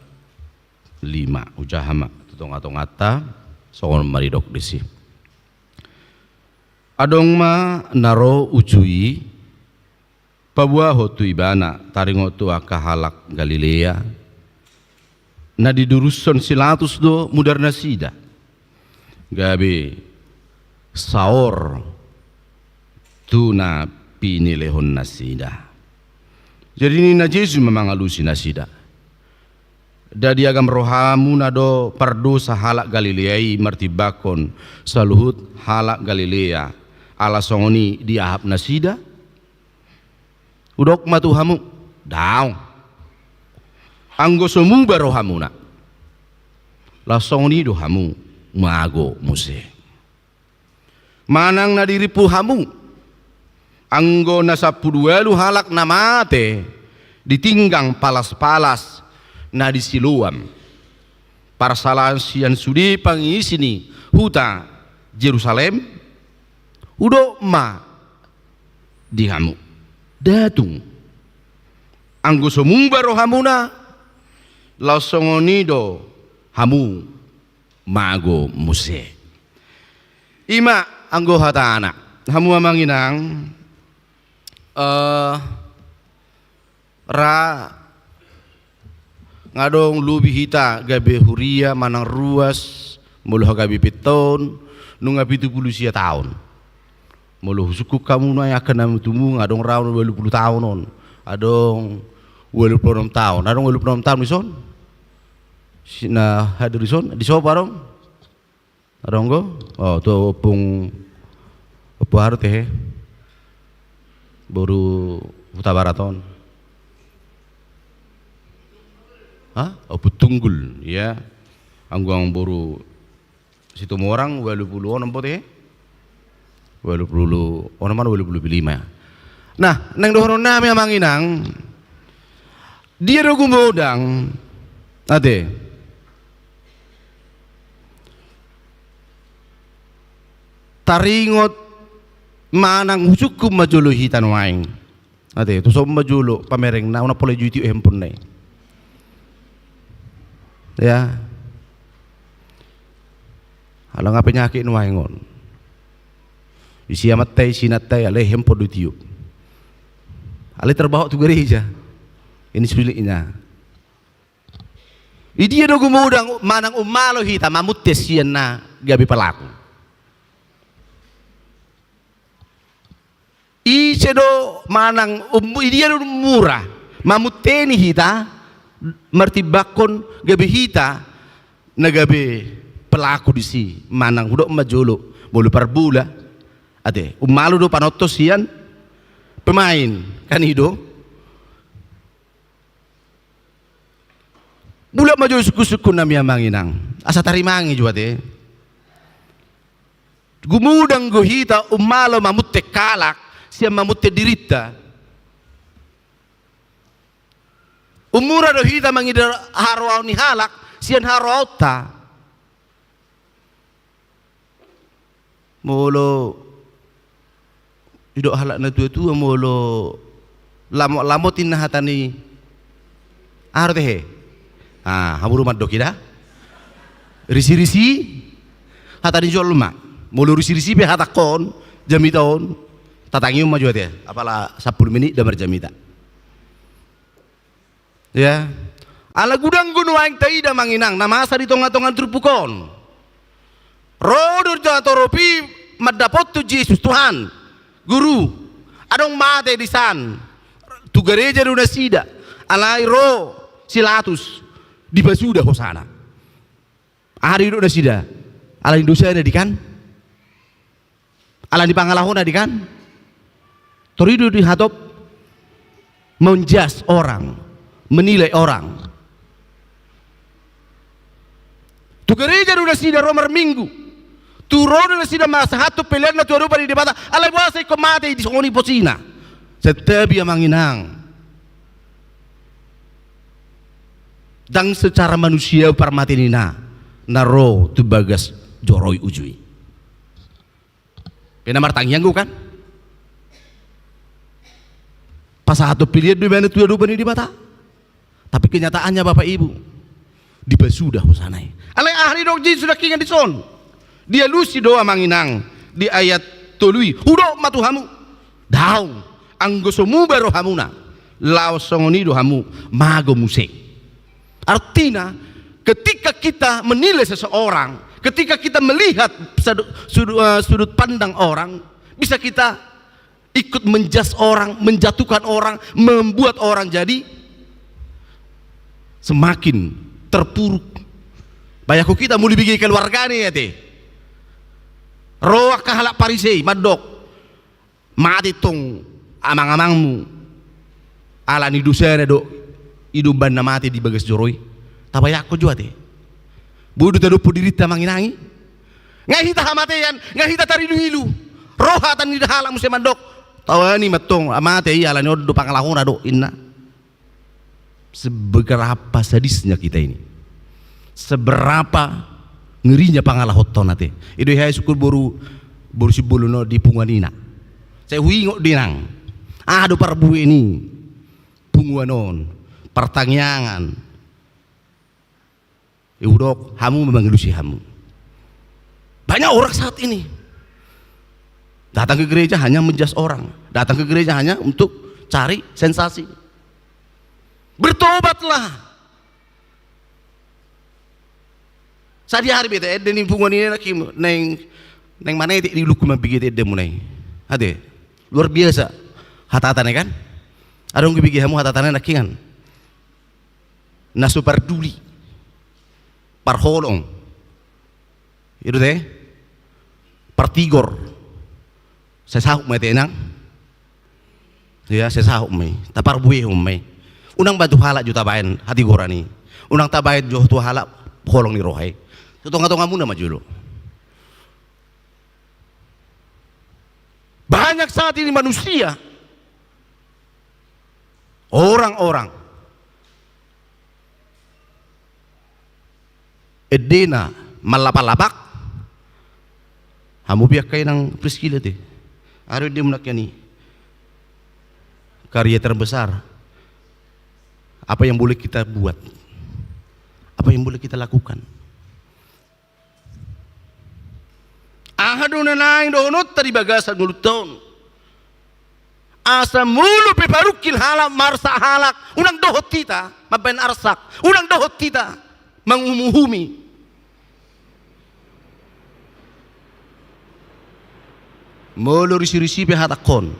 lima. Hujaha ma tu tongatonganta, songon on ma didok disi. Adong ma na ro uju i, paboahon tu ibana taringot tu angka halak Galilea, na didurushon si Pilatus do mudarnasida, gabe saor tu na pinilehonnasida. Jadi ninna Jesus ma mangalusi nasida: Nda diagam rohamuna do pardosa halak Galilea i martimbangkon saluhut halak Galilea, ala songon i diahap nasida? Hudok ma tu hamu, daong. Anggo so muba rohamuna, laos songon i do hamu mago muse. Manang na dirimpu hamu, anggo na sampulu ualu halak na mate di tinggang palas-palas na di Siloam, parsalaan sian sude pangisi ni huta Jerusalem? Hudok ma di hamu, nda tung. Anggo so muba rohamuna, laos songon i do hamu mago muse. I ma anggo hatana, hamu amang inang, eh, ra nga adong lobi hita gabe huria manang ruas, molo H K B P-ta on nunga pitu pulu sia taon. Molo husungkun hamu nuaeng angka na tubu, nga adong ra on ualu pulu taon on, adong Ualu pulu onom taon. Adong ualu pulu onom taon dison? Si na hadir dison? Di sopo adong? Adong do? Oh, tu ompung, ompung aha do tehe? Boru Hutabarat on. Hah? Ompung Tunggul, ya. Anggo boru Situmorang ualu pulu onom bote? Ualu pulu onom, ualu pulu lima. Nah, naeng dohonon nami amang inang. Dia do gumodang. Ate. Taringot manang husungkun ma jolo hita nuaeng. Ate, tuson ma jolo pamerengna, unang pola ijui-ijui handphone-na i. Ya. Ala nga penyakit nuaeng on. Isi amanta i, isi inanta i, alai handphone do tiop. Alai terbawa tu gereja. Ini sulitnya. Idia do gumodang manang ummalo hita mamunte sian na gabe pelaku? Ise do manang um, idia do mura mamunteni hita, martimbangkon gabe hita na gabe pelaku disi, manang hudok ma jolo, molo parbola, ate, ummalo do panonton sian pemain, kan i do. Mulak ma jo sungkun-sungkun nami amang inang. Asa tarimangi jo ate. Gumodang do hita ummalo mamunte halak sian mamunte dirinta. Ummura do hita mangida haroaon ni halak sian haroaonta. Molo didok halak na tua-tua, molo lamot-lamot inna hata ni aha do tehe? Ah, hamu do mandok i da? Risi-risi hata ni jolma. Molo risi-risi pe hatangkon, jamita on, tatangihon ma jo ate, apala sampulu menit da marjamita. Ya. Ala godang do nuaeng taida amang inang na masa di tonga-tonga turpuk on. Ro do natorop i mandapothon Jesus, Tuhan, Guru, adong mate disan. Tu gareja do nasida. Alai ro si Latus, dipasuda hosana. Aha do didok nasida? Ala ni dosana di kan? Ala ni pangalahona di kan? Tor i do dihatop menjudge orang, menilai orang. Tu gareja do nasida ro marminggu. Tu ro do nasida mangasahathon pelean na tu adopan ni Debata. Alai boasa ingkon mate i di songon i posina? Santabi amang inang. Ndang secara manusia parmate ni na na ro tu bagas joro i uju i. Pe na martangiang do kan? Pasahathon pelean do ibana tu adopan ni Debata. Tapi kenyataannya Bapak Ibu, dipasuda hosana i. Alai aha didok Jesus nangkiningan dison? Dialusi do amang inang di ayat tolu i. Hudok ma tu hamu. Daong, anggo so muba rohamuna, laos songon i do hamu mago muse. Artinya, ketika kita menilai seseorang, ketika kita melihat sadu-, sudut, eh, sudut pandang orang, bisa kita ikut menjudge orang, menjatuhkan orang, membuat orang jadi semakin terpuruk. Bayangkon hita molo dibege keluargana i ate. Ro angka halak Parisei mandok, mate tong amang-amangmu ala ni dosana do i do umbahen na mate di bagas joro i. Tabayangkon jo ate. Boi do tadophon dirinta amang inang i? Nga hita hamatean, nga hita tarilu-ilu. Ro hata ni halak muse mandok, tawani ma tong, mate i ala ni on do pangalahona do, inna. Seberapa sadisnya kita ini? Seberapa ngerinya pangalahonta on ate? I do i hea sungkun boru, boru Simbolon on di punguan ina. Sai huingot do inang. Aha do parbue ni punguan on? Partangiangan. Hudok, hamu ma mangalusi hamu. Banyak orang saat ini datang ke gereja hanya menjudge orang, datang ke gereja hanya untuk cari sensasi. Bertobatlah. Sadihari be taende ni punguan i nangkin, naeng, naeng manetek di uluku mambege taendamuna i. Ate, luar biasa hata-hatana i kan? Adong dibege hamu hata-hatana i nangkin kan? Na so parduli, parholong, i do te, partigor. Sai saut ma i te, inang. Ia, sai saut ma i, taparbuehon ma i. Unang ba tu halak jo tabaen hatigoran i. Unang tabaen jo tu halak holong ni roha i. Tu tongatongamuna ma jolo. Banyak saat ini manusia, orang-orang, endena mallapalapak. Hamu pe angka inang Priskila te, aha do endemu nangkin i? Karya terbesar, apa yang boleh kita buat, apa yang boleh kita lakukan? Aha do na naeng dohononta di bagasan ngolunta on? Asa molo pe parungkil halak, marsak halak, unang dohot hita mambaen arsak, unang dohot hita mangumuhumi. Molo risirisi pe hatangkon,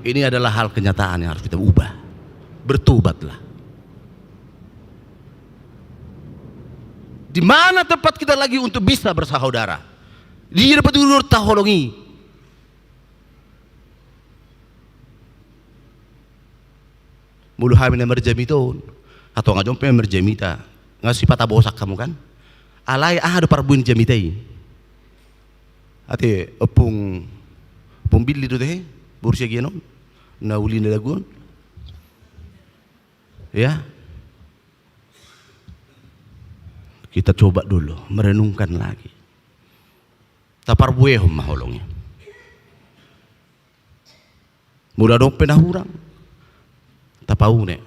ini adalah hal kenyataan yang harus kita ubah. Bertobatlah. Di mana tempat kita lagi untuk bisa bersaudara? Dia dapat dulu taholongi. Molo hami na marjamita on, hatong aja on pe marjamita, nga sipata bosak hamu kan? Alai aha do parbue ni jamita i? Ate ompung, ompung Billy do te, boru Siagian on, na uli na dagu on. Ya. Kita coba dulu merenungkan lagi. Taparbuehon ma holong i. Molo adong pe na hurang, tapaune,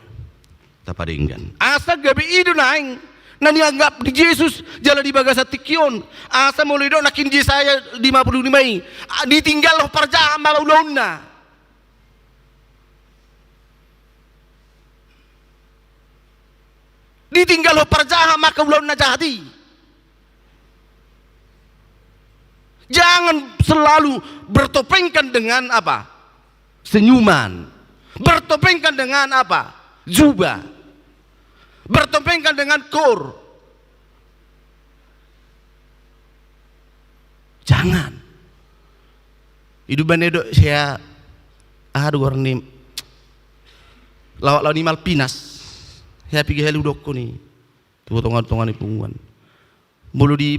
tapadenggan. Asa gabe i do naeng na nianggap ni Jesus jala di bagasan tingki on. Asa molo didok nangkin di Jesaya lima puluh lima i, a, ditinggalhon parjahat ma ulaonna. Ditinggalhon parjahat ma angka ulaon na jahat i. Jangan selalu bertopengkan dengan apa? Senyuman. Bertopengkan dengan apa? Jubah. Bertopengkan dengan kor. Jangan. I do umbahen didok, hea, aha do goarna i, laoklaok ni Malvinas. Hea, piga hali hudokkon i tu tongatonga ni punguan. Molo di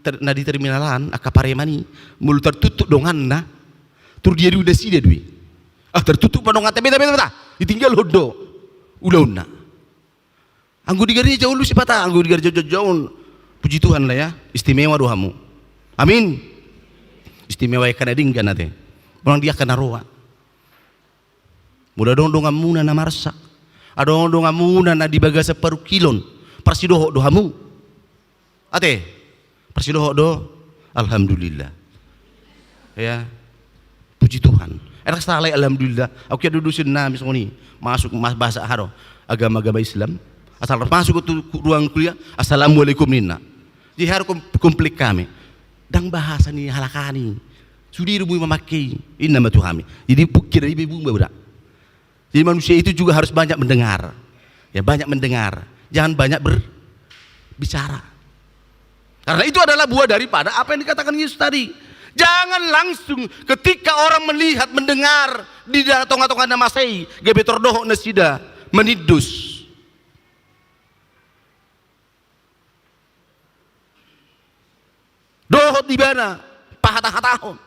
ter-, na di terminal an, angka pareman i, molo tartuktuk donganna, tor diadili nasida do i. Ah, tartuktuk pe donganta, beta, beta, beta. Ditinggalhon do ulaonna. Anggo di gareja on, lu sipata, anggo di gareja on, puji Tuhan lah ya, istimewa do hamu. Amin. Istimewa i angka na denggan ate. Unang di angka na roa. Molo adong donganmuna na marsak, adong donganmuna na di bagasan parungkilon, parsidohot do hamu. Ate, parsidohot do, alhamdulillah. Ya, puji Tuhan. Enak salai, alhamdulillah. Au ke do dosen nami songon i. Masuk, mas-, bahasa aha do, agama-agama Islam. Asal masuk tu ruang kuliah, "Assalamualaikum," ninna. Jadi harus kom-, komplek hami. Ndang bahasa ni halak an i. Sude do boi mamangke i. Ninna ma tu hami. Jadi pungkir i be bung ba uda. Jadi manusia itu juga harus banyak mendengar. Ya, banyak mendengar. Jangan banyak berbicara. Karena itu adalah buah daripada apa yang dikatakan Yesus tadi. Jangan langsung ketika orang melihat, mendengar di da-, tongatonga na masa i, gabe tardohot nasida manindus. Dohot ibana pahatahatahon.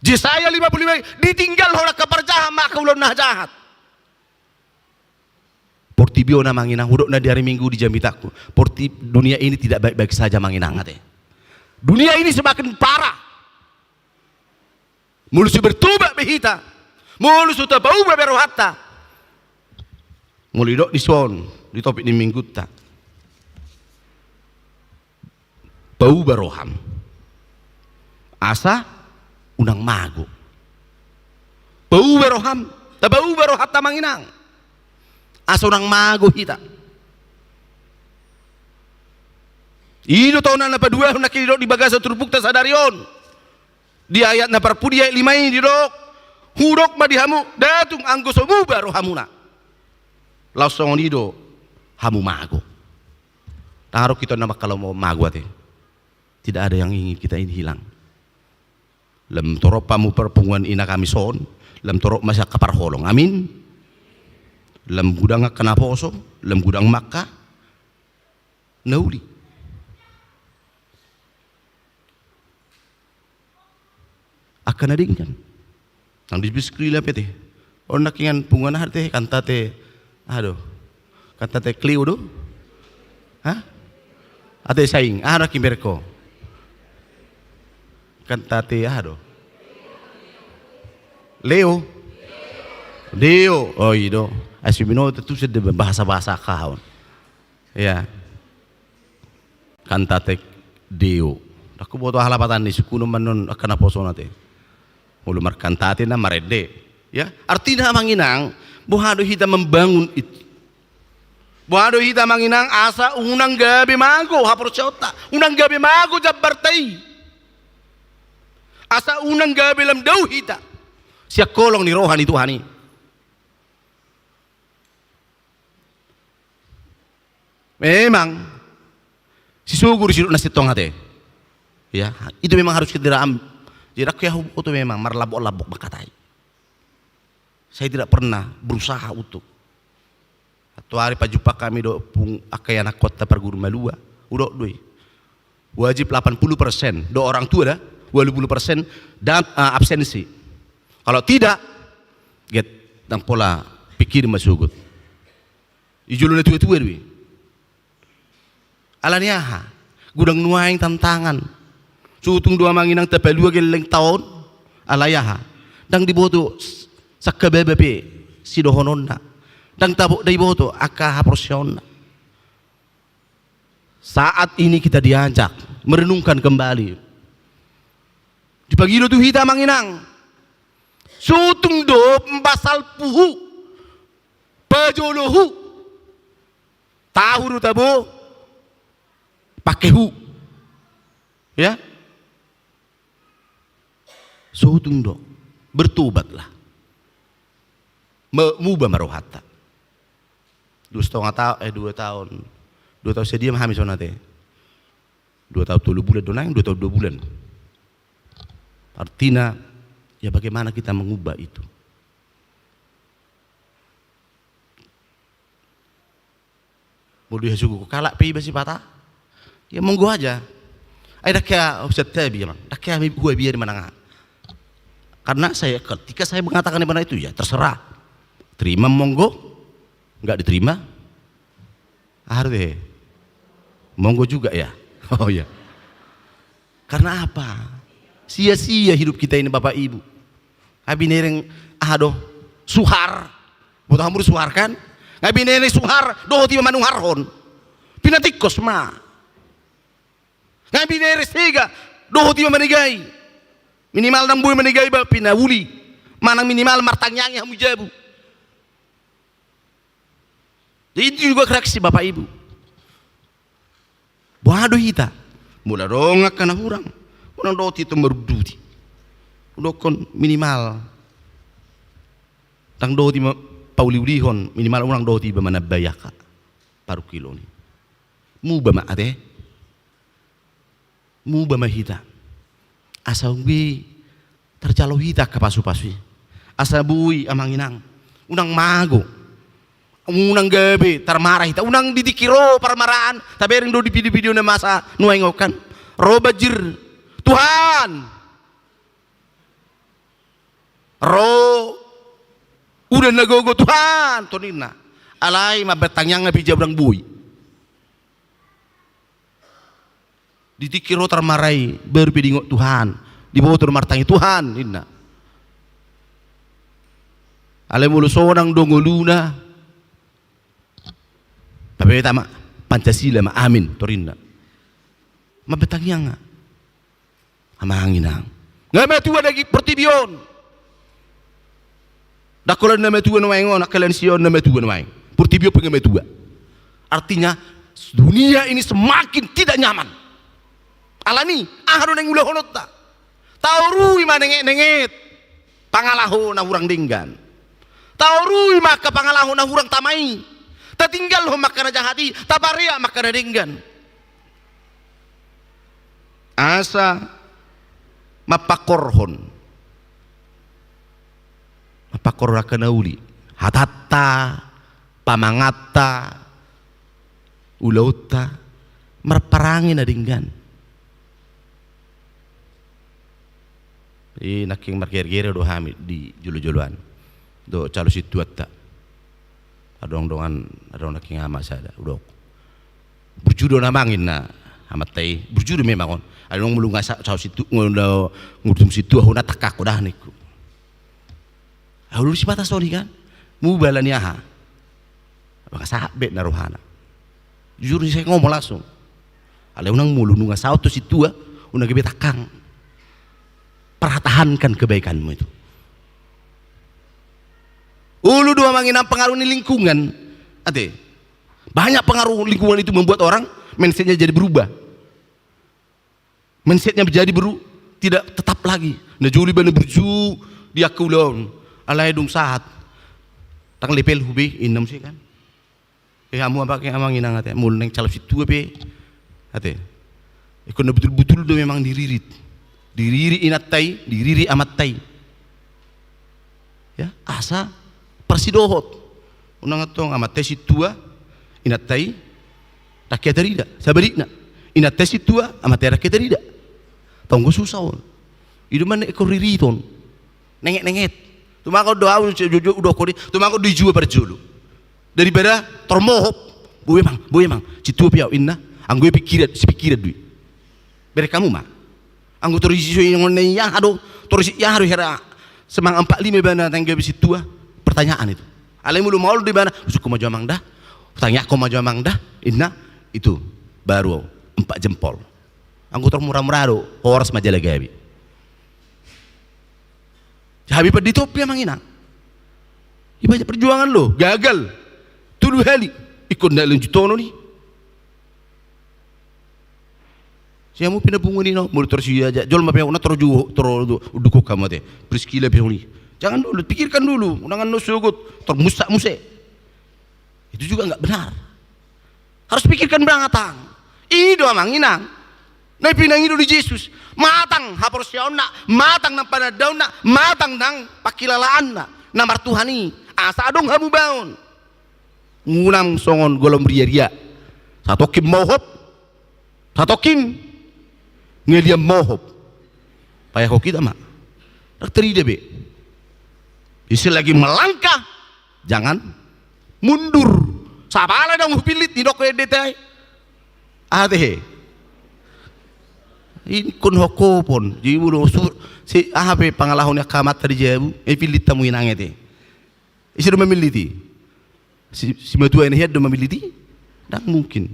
Jesaya lima puluh lima, ditinggalhon angka parjahat ma angka ulaon na jahat. Portibi on amang inang, hudok na di ari Minggu di jamitangku. Porti-, dunia ini tidak baik-baik saja amang inang ate. Dunia ini semakin parah. Molo so bertobat be hita, molo so tapauba be rohanta, molo didok dison di topik ni minggunta, pauba roham asa unang mago. Pauba roham, tapauba rohanta amang inang asa unang mago hita. I do tona na paduahon nangkin didok di bagasan turpukta sadari on. Di ayat na parpudi, ayat lima i didok, hudok ma di hamu, datung anggo so muba rohamuna. Laos songon i do hamu mago. Ndang adong hita on na mangkalomohon mago ate. Tidak ada yang ingin kita ini hilang. Lam torop hamu parpunguan ina kami son, lam torop ma sian angka parholong. Amin. Lam godang angka naposo, lam godang ma angka na uli. Angka na denggan. Nang di bis krila pete. On nangkiningan punguan aha te, Kantate, aha do? Kantate Cleo do? Ha? Ate saing, aha nangkin merek ho? Kantate aha do? Leo? Deo, o i do. Ai so binoto tu sede bahasa-bahasa angka on. Ia. Kantate Deo. Ndang huboto aha lapatan ni, sungkunon ma annon angka naposona te. Molo markantate na marende. Ia, artina amang inang, boha do hita membangun itu. Boha do hita amang inang asa unang gabe mago haporseaonta, unang gabe mago jambarta i. Asa unang gabe lam dao hita sian holong ni roha ni Tuhan i. Memang sisogo do sidok na sintong ate. Ya, itu memang harus kita am-, jadi aku ya huboto memang marlambok-lambok mangkatai. Saya tidak pernah berusaha untuk. Satu hari pajumpang kami do pung angka ianakhonta parguru malua, hudok do i. Wajib delapan puluh persen do orang tua da, walu pulu persen dan, eh, absensi. Kalau tidak, get, ndang pola pikiri ma sogot. I jolo na tua-tua do i. Alani aha? Godang nuaeng tantangan. Sotung do amang inang tapalua gellengta on. Alai aha? Ndang diboto s-, sangkababa pe sidohononna. Ndang tabo-, ndang diboto angka haporseaonna. Saat ini kita diajak merenungkan kembali. Dipangido tu hita amang inang. Sotung do mbasalpu hu, pajolo hu. Tahu do tabo, pake hu. Ya. Sotung do. Bertobatlah. Me-, muba ma rohanta. Dua setengah taon, eh, dua taon. Dua taon sadia ma hami songon i ate. Dua taon tolu bulan do naeng, dua taon dua bulan. Artina, ya bagaimana kita mengubah itu. Molo dihasogohon halak pe iba sipata, ya monggo aja. Ai ndang hea husantabi amang, ndang hea huabiari manang aha. Karena saya, ketika saya mengatakan di mana itu, ya terserah. Terima monggo, nggak diterima, aha do he? Monggo juga ya. Oh ya. Karena apa? Sia-sia hidup kita ini, Bapak Ibu. Nga binereng, aha do, suhar. Boto hamu do suhar kan? Nga binereng suhar, dohot iba manuharhon. Pinatingkos ma. Nga binereng sega, dohot iba manegai. Minimal ndang boi manegai ba pinauli. Manang minimal martangiangi hamu jabu. Jadi itu juga reaksi Bapak Ibu. Boha do hita? Molo adong angka na hurang, unang dohot hita marunduti. Hudokkon minimal. Ndang dohot iba pauliulihon, minimal unang dohot iba manambai angka parungkilon i. Muba ma ate. Muba ma hita. Asa boi tarjalo hita angka pasupasu i. Asa boi amang inang. Unang mago. Unang gabe tarmara hita. Unang di tingki ro parmaraan. Tabereng do di video-video na masa nuaeng on kan. Ro banjir. Tuhan. Ro udan na gogo, Tuhan, toninna. Alai mambaen tangiang pe jabu ndang boi. Di tingki ro tarmara i, baru pe diingot Tuhan. Diboto do martangiang, Tuhan, ninna. Alai molo sonang do ngoluna, tapepeta ma, Pancasila ma, amin, torinna. Mambaen tangiang nga. Amang inang. Nga matua daging portibi on. Ndang holan na matua nuaeng on, angka lansia on na matua nuaeng. Portibi on pe nga matua. Artinya, dunia ini semakin tidak nyaman. Alani, aha do naeng ulahononta? Taorui ma nenget-nenget pangalaho na hurang denggan. Taorui ma angka pangalaho na hurang tama i. Tatinggalhon ma angka na jahat i, tapareak ma angka na denggan. Asa mampangkorhon, mampangkorhon angka na uli, hatanta, pamanganta, ulaonta, marparange na denggan. I nangkin margergere do hami di jolo-jolo an dohot calon sintuanta. Adong dongan, adong nangkin ama sada, hudok, burju do na manang inna amanta i, burju do memang on. Adong molo nga sa-, calon sintu-, nga-, nga-, ngurutum sintua hona tangkangku dah ningku. Ahu do sipata soni kan. Mubala ni aha? Apakah sahat be na rohana? Jujur ni saya ngomong langsung. Alai unang mulu nunga saut tu sintua, unang gabe tangkang. Pertahankan kebaikanmu itu. Ulu dua manginang pengaruh ni lingkungan. Ate. Banyak pengaruh lingkungan itu membuat orang mindsetnya jadi berubah. Mindsetnya jadi beru-, tidak tetap lagi. Na jolo ibana burju di angka ulaon. Alai dung sahat. Tang lepel hube, inna muse kan. Eh, hamu apa ke amang inang ate. Molo naeng calon sintua pe. Ate. Ingkon na butul-butul do memang diririt. Diririt inanta i, diririt amanta i. Ya, asa parsidohot. Unang antong amanta i sintua, inanta i ndang hea tarida. Sabalikna, inanta i sintua, amanta i ndang hea tarida. Tonggo susah on. I do manang ingkon ririton. Nenget-nenget. Tumangkon do ahu, jujur, hudok i, tumangkon do i jua parjolo. Daripada tor mohop. Boi amang, boi amang. Sintua pe ahu inna. Anggo i pikiran, sipikiran do i. Bereng hamu ma. Anggo tor isi so ingon na i aha do, tor isi aha do hera semangat empat lima ibana tanggapi sintua, pertanyaan itu. Alai molo maol do ibana, usungkon ma jo amang da, tanyakkon ma jo amang da, inna, itu baru empat jempol. Anggo tor mura-mura do, horas ma jala gabe. Hami pandita pe amang inang. Iba perjuangan lo, gagal. Tolu hali, ingkon na lanjutonon i. Siamu pinapungu ni no, molo tor siaja jolma pe, na tor ju-, tor ju-, unduk hamu ate. Priskila pe songoni. Jangan dulu, pikirkan dulu, unang annon sogot, tor musak muse. Itu juga nggak benar. Harus pikirkan matang. I do amang inang. Na pinangido ni Jesus. Matang haporseaonna, matang nang panandaonna, matang nang pangkilalaanna. Na martuhan i. Asa adong hamubaon. Unang songon golom riaria. Satongkin mohop. Satongkin ngelian mohop. Payahon hita ma. Ndang tarida be. Selagi melangkah, jangan mundur. Sapala ndang hupillit, didok pendeta i. Ate he. Ingkon hongkopon. Jadi molo su-, si, aha pe pangalaho ni angka amanta di jabu, eh, pillit hamu inang ate. Ise do mamillit i? Si, simatua i na hian do mamillit i? Ndang mungkin.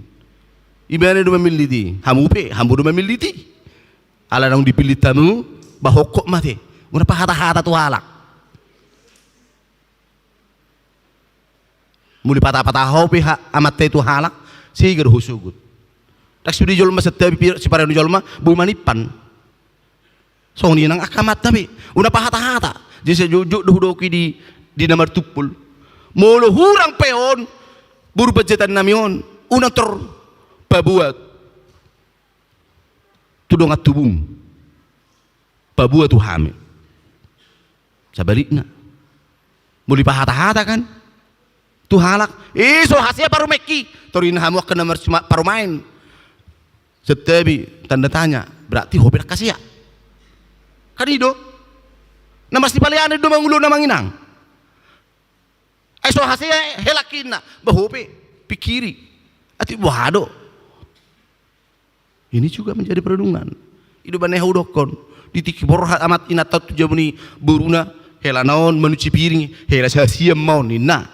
Ibana do mamillit i. Hamu pe, hamu do mamillit i. Ala naung dipillit hamu, ba hongkop ma ate. Unang pahata-hata tu halak. Molo ipata-pata ho pe ha-, amanta i tu halak, sega do husogot. Ndang sude jolma santabi pi-, sipareon ni jolma, boi manimpan. Songon i nang angka amanta be. Unang pahata-hata. Jadi sai jotjot do hudok i di, di na martumpol. Molo hurang pe on, boru panjaitannami on, unang tor paboa tu dongan tubum. Paboa tu hami. Sabalikna. Molo ipahata-hata kan. Tu halak. Eh, so hasea parumaenki. Tor inna hamu angka na marsima-, parumaen. Santabi, tanda tanya. Berarti ho pe ndang hasea. Kan i do. Na marsipalean do manguluna amang inang. Eh, so hasea helangki inna. Ba ho pe. Pikiri. Ate boha do. Ini juga menjadi perenungan. I do umbahen na hudokkon. Di tingki borhat amat inanta tu jabu ni boruna, helana on manunsi piring, hela sahasian ma on ninna.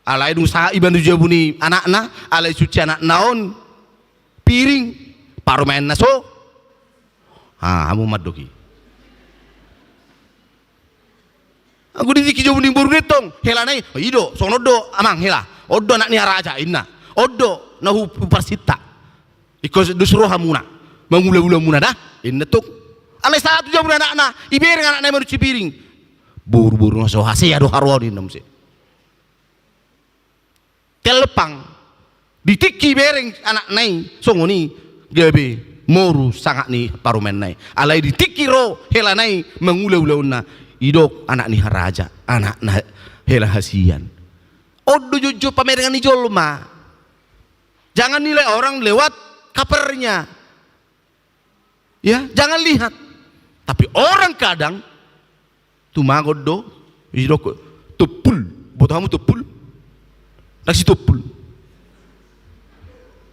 Alai dung sahat iba tu jabu ni anakna, alai suci anakna on piring, parumaenna so. Ha, hamu mandok i. Anggo di tingki jabu ni boruna tong, helana i, i do, songon on do, amang hela. On do anak ni raja, inna. On do, na hu-, huparsinta. Ingkon dos rohamuna. Mangula-ulamuna da, inna tong. Alai sahat tu jabu ni anakna, ibereng anakna i manuk Sipiring. Boruboru na so hasea do haroa on, ninna muse. Telpang. Di tingki ibereng anakna i songon i, gabe moru sangap ni parumaenna i. Alai di tingki ro helana i mangula ulaonna, didok anak ni haraja, anak na hela hasian. On do jotjot pamerengan ni jolma. Jangan nilai orang lewat kapernya. Ya, jangan lihat. Tapi orang kadang tumagon do, didok, tumpul. Boto hamu tumpul? Nang si tumpul.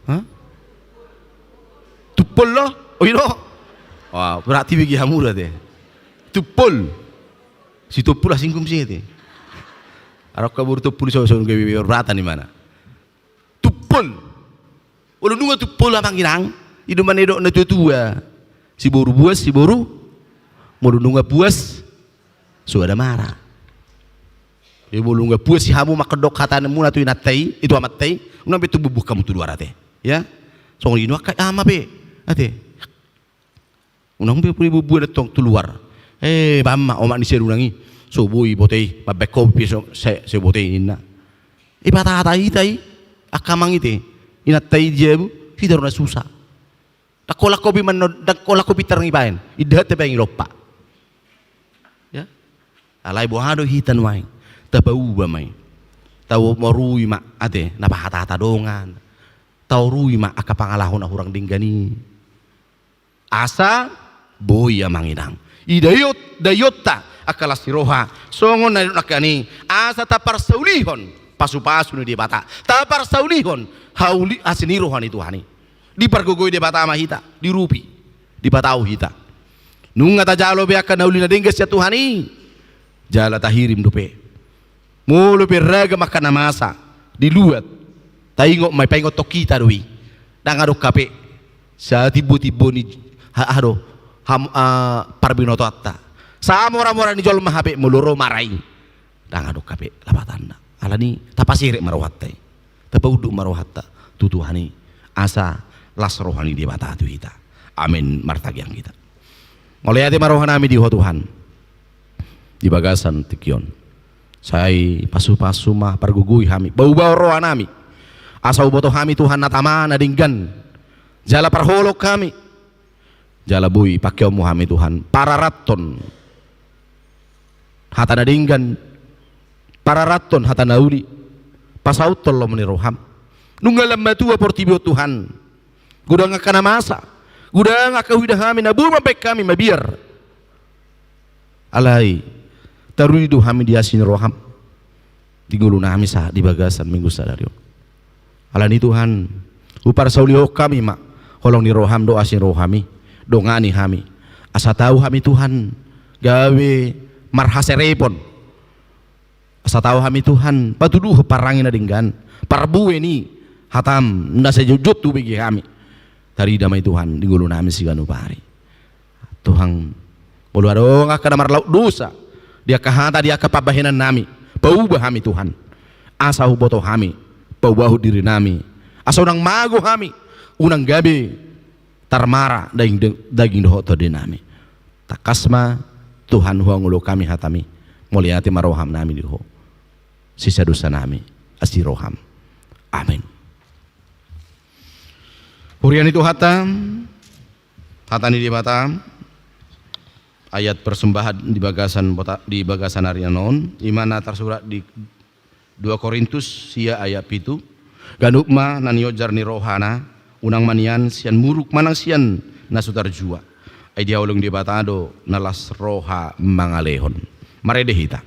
Hah? Tumpul lo? Oh, i do. Wah, berarti bege hamu do ate. Tumpul. Si tumpul asing kum si ate. Arok kabur tumpul so so gabe beratan di mana? Tumpul. Molo nunga tumpul amang inang, i do manidok na tua-tua. Siboru buas, siboru. Molo nunga buas, so ada mara. Jadi molo nunga buas si hamu mangkondok hata muna tu inanta i, itu amanta i, unang be tumbubuan hamu tu luar ate. Ya. Songon i do angka ama be. Ate. Unang be pudi bubuan tong tu luar. Eh, bamma, omak ni si Adunang i. So boi bote i, mambaen kopi so, se, se bote i ninna. Ipatata hita i, angka amang ite. Inanta i di jabu, hita do na susa. Ndang holan kopi mannon, ndang holan kopi tarang ibaen. Indahan tabaen i lompa. Ya. Alai boha do hita nuaeng. Tapauba ma i. Taorui ma ate, na pahatahata dongan. Taorui ma angka pangalaho na hurang denggan i. Asa boi amang inang. I daiot, daionta angka las ni roha. Songon na nidok nangkin i. Asa taparsaulihon pasupasu ni Debata. Taparsaulihon hauli asi ni roha ni Tuhan i. Dipargogoi Debata ma hita. Diurupi. Dipatau hita. Nunga tajalo be angka na uli na denggan sian Tuhan i. Jala tahirim dope. Molo pe ragam angka na masa di luat, taingot ma i, paingothon hita do i. Ndang adong hape satimbotimbo ni ha, aha do, ham, ah, parbinotoanta. Samoramora ni jolma hape molo ro mara i. Ndang adong hape lapatanna. Alani tapaserep ma rohanta i. Tapaunduk ma rohanta tu Tuhan i, asa las roha ni Debata tu hita. Amen. Martangiang hita. Mauliate ma rohanami di Ho Tuhan, di bagasan tingki on. Sai pasupasu ma, pargogoi hami, paubahon rohanami, asa huboto hami Tuhan na tama, na denggan, jala parholong hami. Jala boi pakeonmu hami Tuhan, pararathon hata na denggan, pararathon hata na uli, pasauthon lomo ni roham. Nunga lam matua portibi on Tuhan, godang angka na masa, godang angka huida hami na boi mambaen hami mabiar. Alai taruli do hami di asi ni roham di ngolunami sahat di bagasan minggu sadari on. Alani Tuhan, huparsaulihon hami ma holong ni roham dohot asi ni roham i, dongani hami, asa tau hami Tuhan gabe marhaserepon, asa tau hami Tuhan patuduhon parange na denggan, parbue ni hatam na sai jotjot hubege hami. Tarida ma i Tuhan di ngolunami siganup ari. Tuhan, molo adong angka na marlaok dosa di angka hata, di angka pambahenannami, pauba hami Tuhan, asa huboto hami paubahon dirinami, asa unang mago hami, unang gabe tarmara daging, daging dohot tondinami. Tangkas ma Tuhan huangoluhon hami hatami. Mauliate ma rohanami di Ho, sisa dosanami asi ni roham. Amen. Huria ni Tuhanta, hata ni Debata, ayat persembahan di bagasan bota-, di bagasan ari on, i ma na tarsurat di dua Korintus sia ayat pitu. Ganup ma na nionjar ni rohana, unang ma nian sian muruk manang sian na so tarjua. Ai dihaholongi Debata do na las roha mangalehon. Marende hita.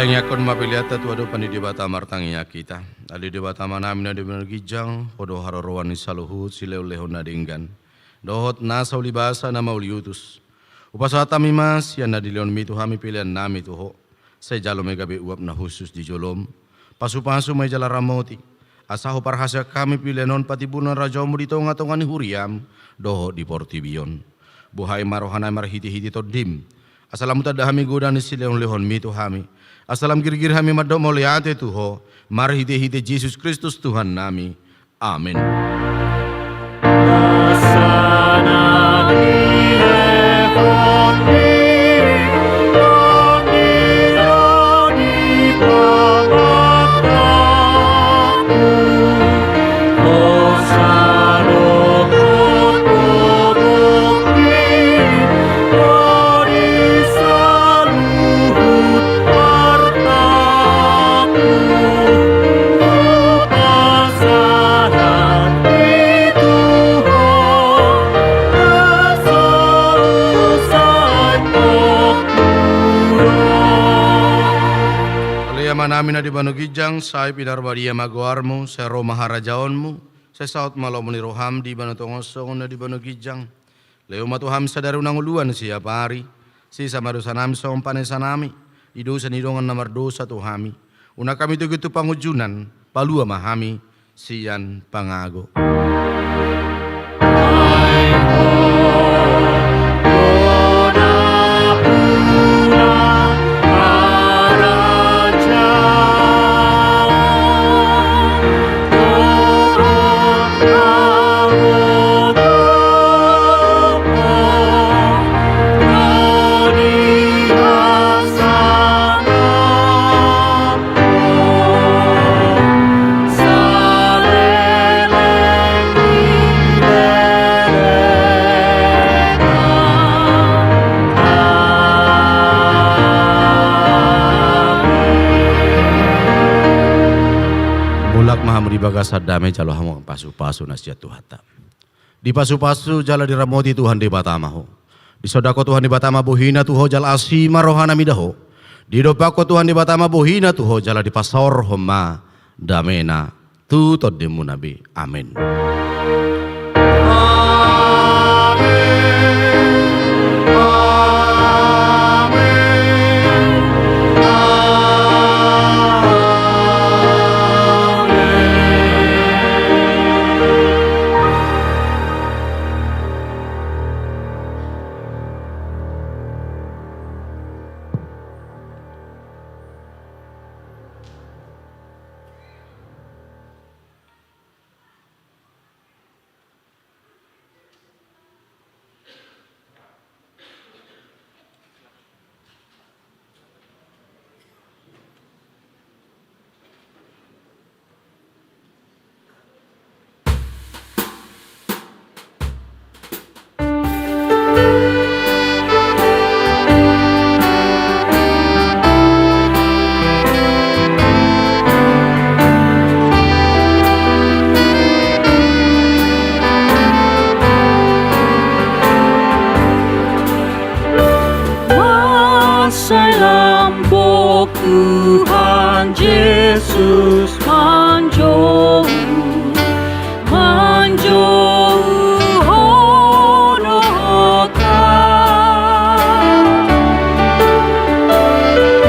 Tangiangkon ma peleanta tu adopan ni Debata. Martangiang hita. Ale Debata Amanami na di banua ginjang, Ho do haroroan ni saluhut silehonlehon na denggan dohot nasa ulibasa na mauliutus. Hupasahat hami ma sian na nilehonmi tu hami peleannami tu Ho. Sai jalo ma i gabe uap na hushus di jolom. Pasupasu ma i jala ramoti, asa huparhaseang hami pelean on patimbulhon harajaonmu di tongatonga ni huriam dohot di portibi on. Buhai ma rohanami marhitehite Tondim, asa lam hutanda hami godang ni silehonlehonmi tu hami, asa lam girgir hami mandok mauliate tu Ho, marhitehite Jesus Kristus Tuhannami. Amen. Ale Amanami na di banua ginjang, sai pinarbadia ma goarmu, sai ro ma harajaonmu, sai saut ma lomo ni roham di banua tonga on songon na di banua ginjang. Lehon ma tu hami sadari on hangoluan siapari. Sesa ma dosanami songon panesanami di dosa ni dongan na mardosa tu hami. Unang hami togihon tu pangunjunan, palua ma hami sian pangago. Mulak ma hamu di bagasan dame, jalo hamu pasupasu na sian Tuhanta. Dipasupasu jala diramoti Tuhan Debata ma ho. Disondangkon Tuhan Debata ma bohina tu ho jala asi ma rohana mida ho. Didompakkon Tuhan Debata ma bohina tu ho jala dipasaorhon ma damena tu tondimuna be. Amen. Sai lambok Tuhan Jesus manjou, manjou ho dohot hami.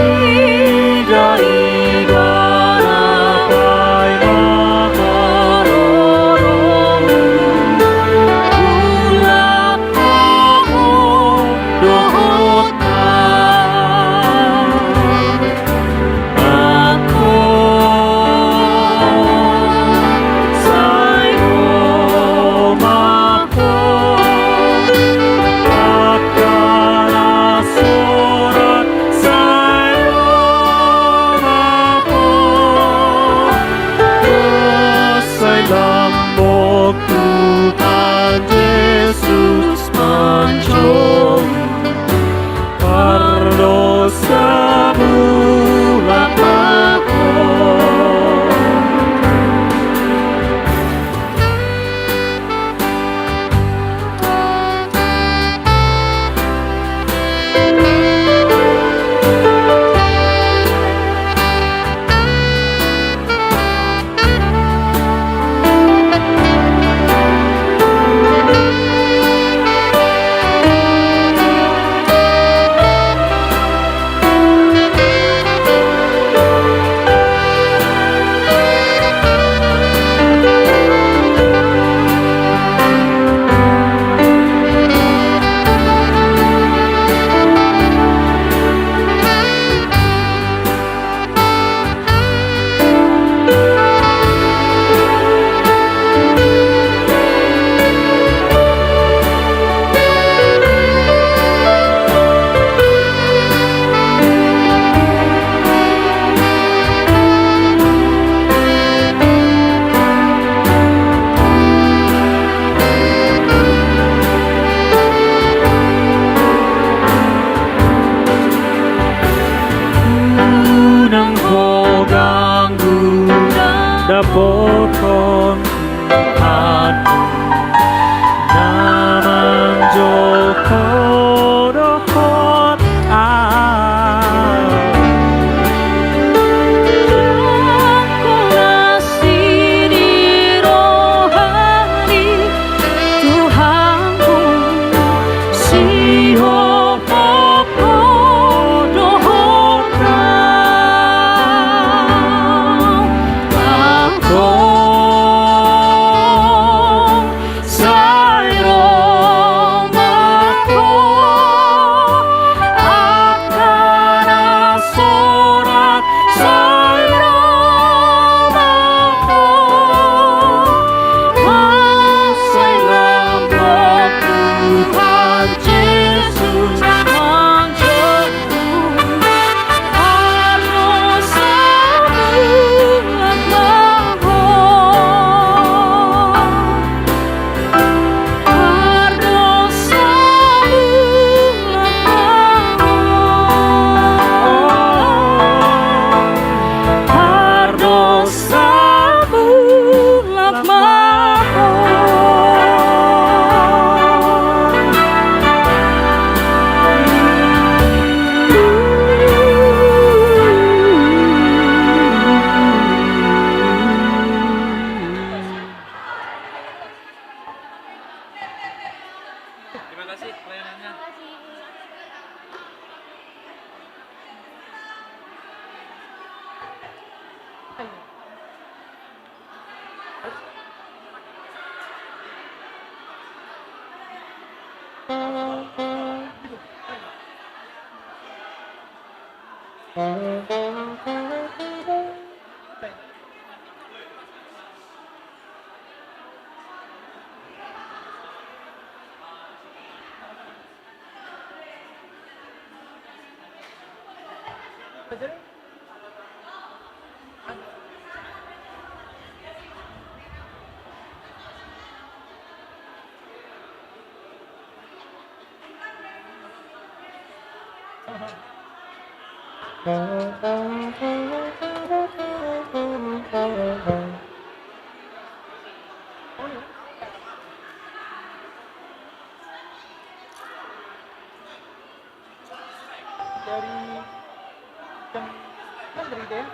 Ida Ibana, ai ma haroromu, mulak ma ho dohot hami. Amen. Tuhan, na manjou dohot au. Tuhanku, na asi di roha ni Tuhanku, sihol Terima kasih pelayanannya. Dari jam enam tadi, ya?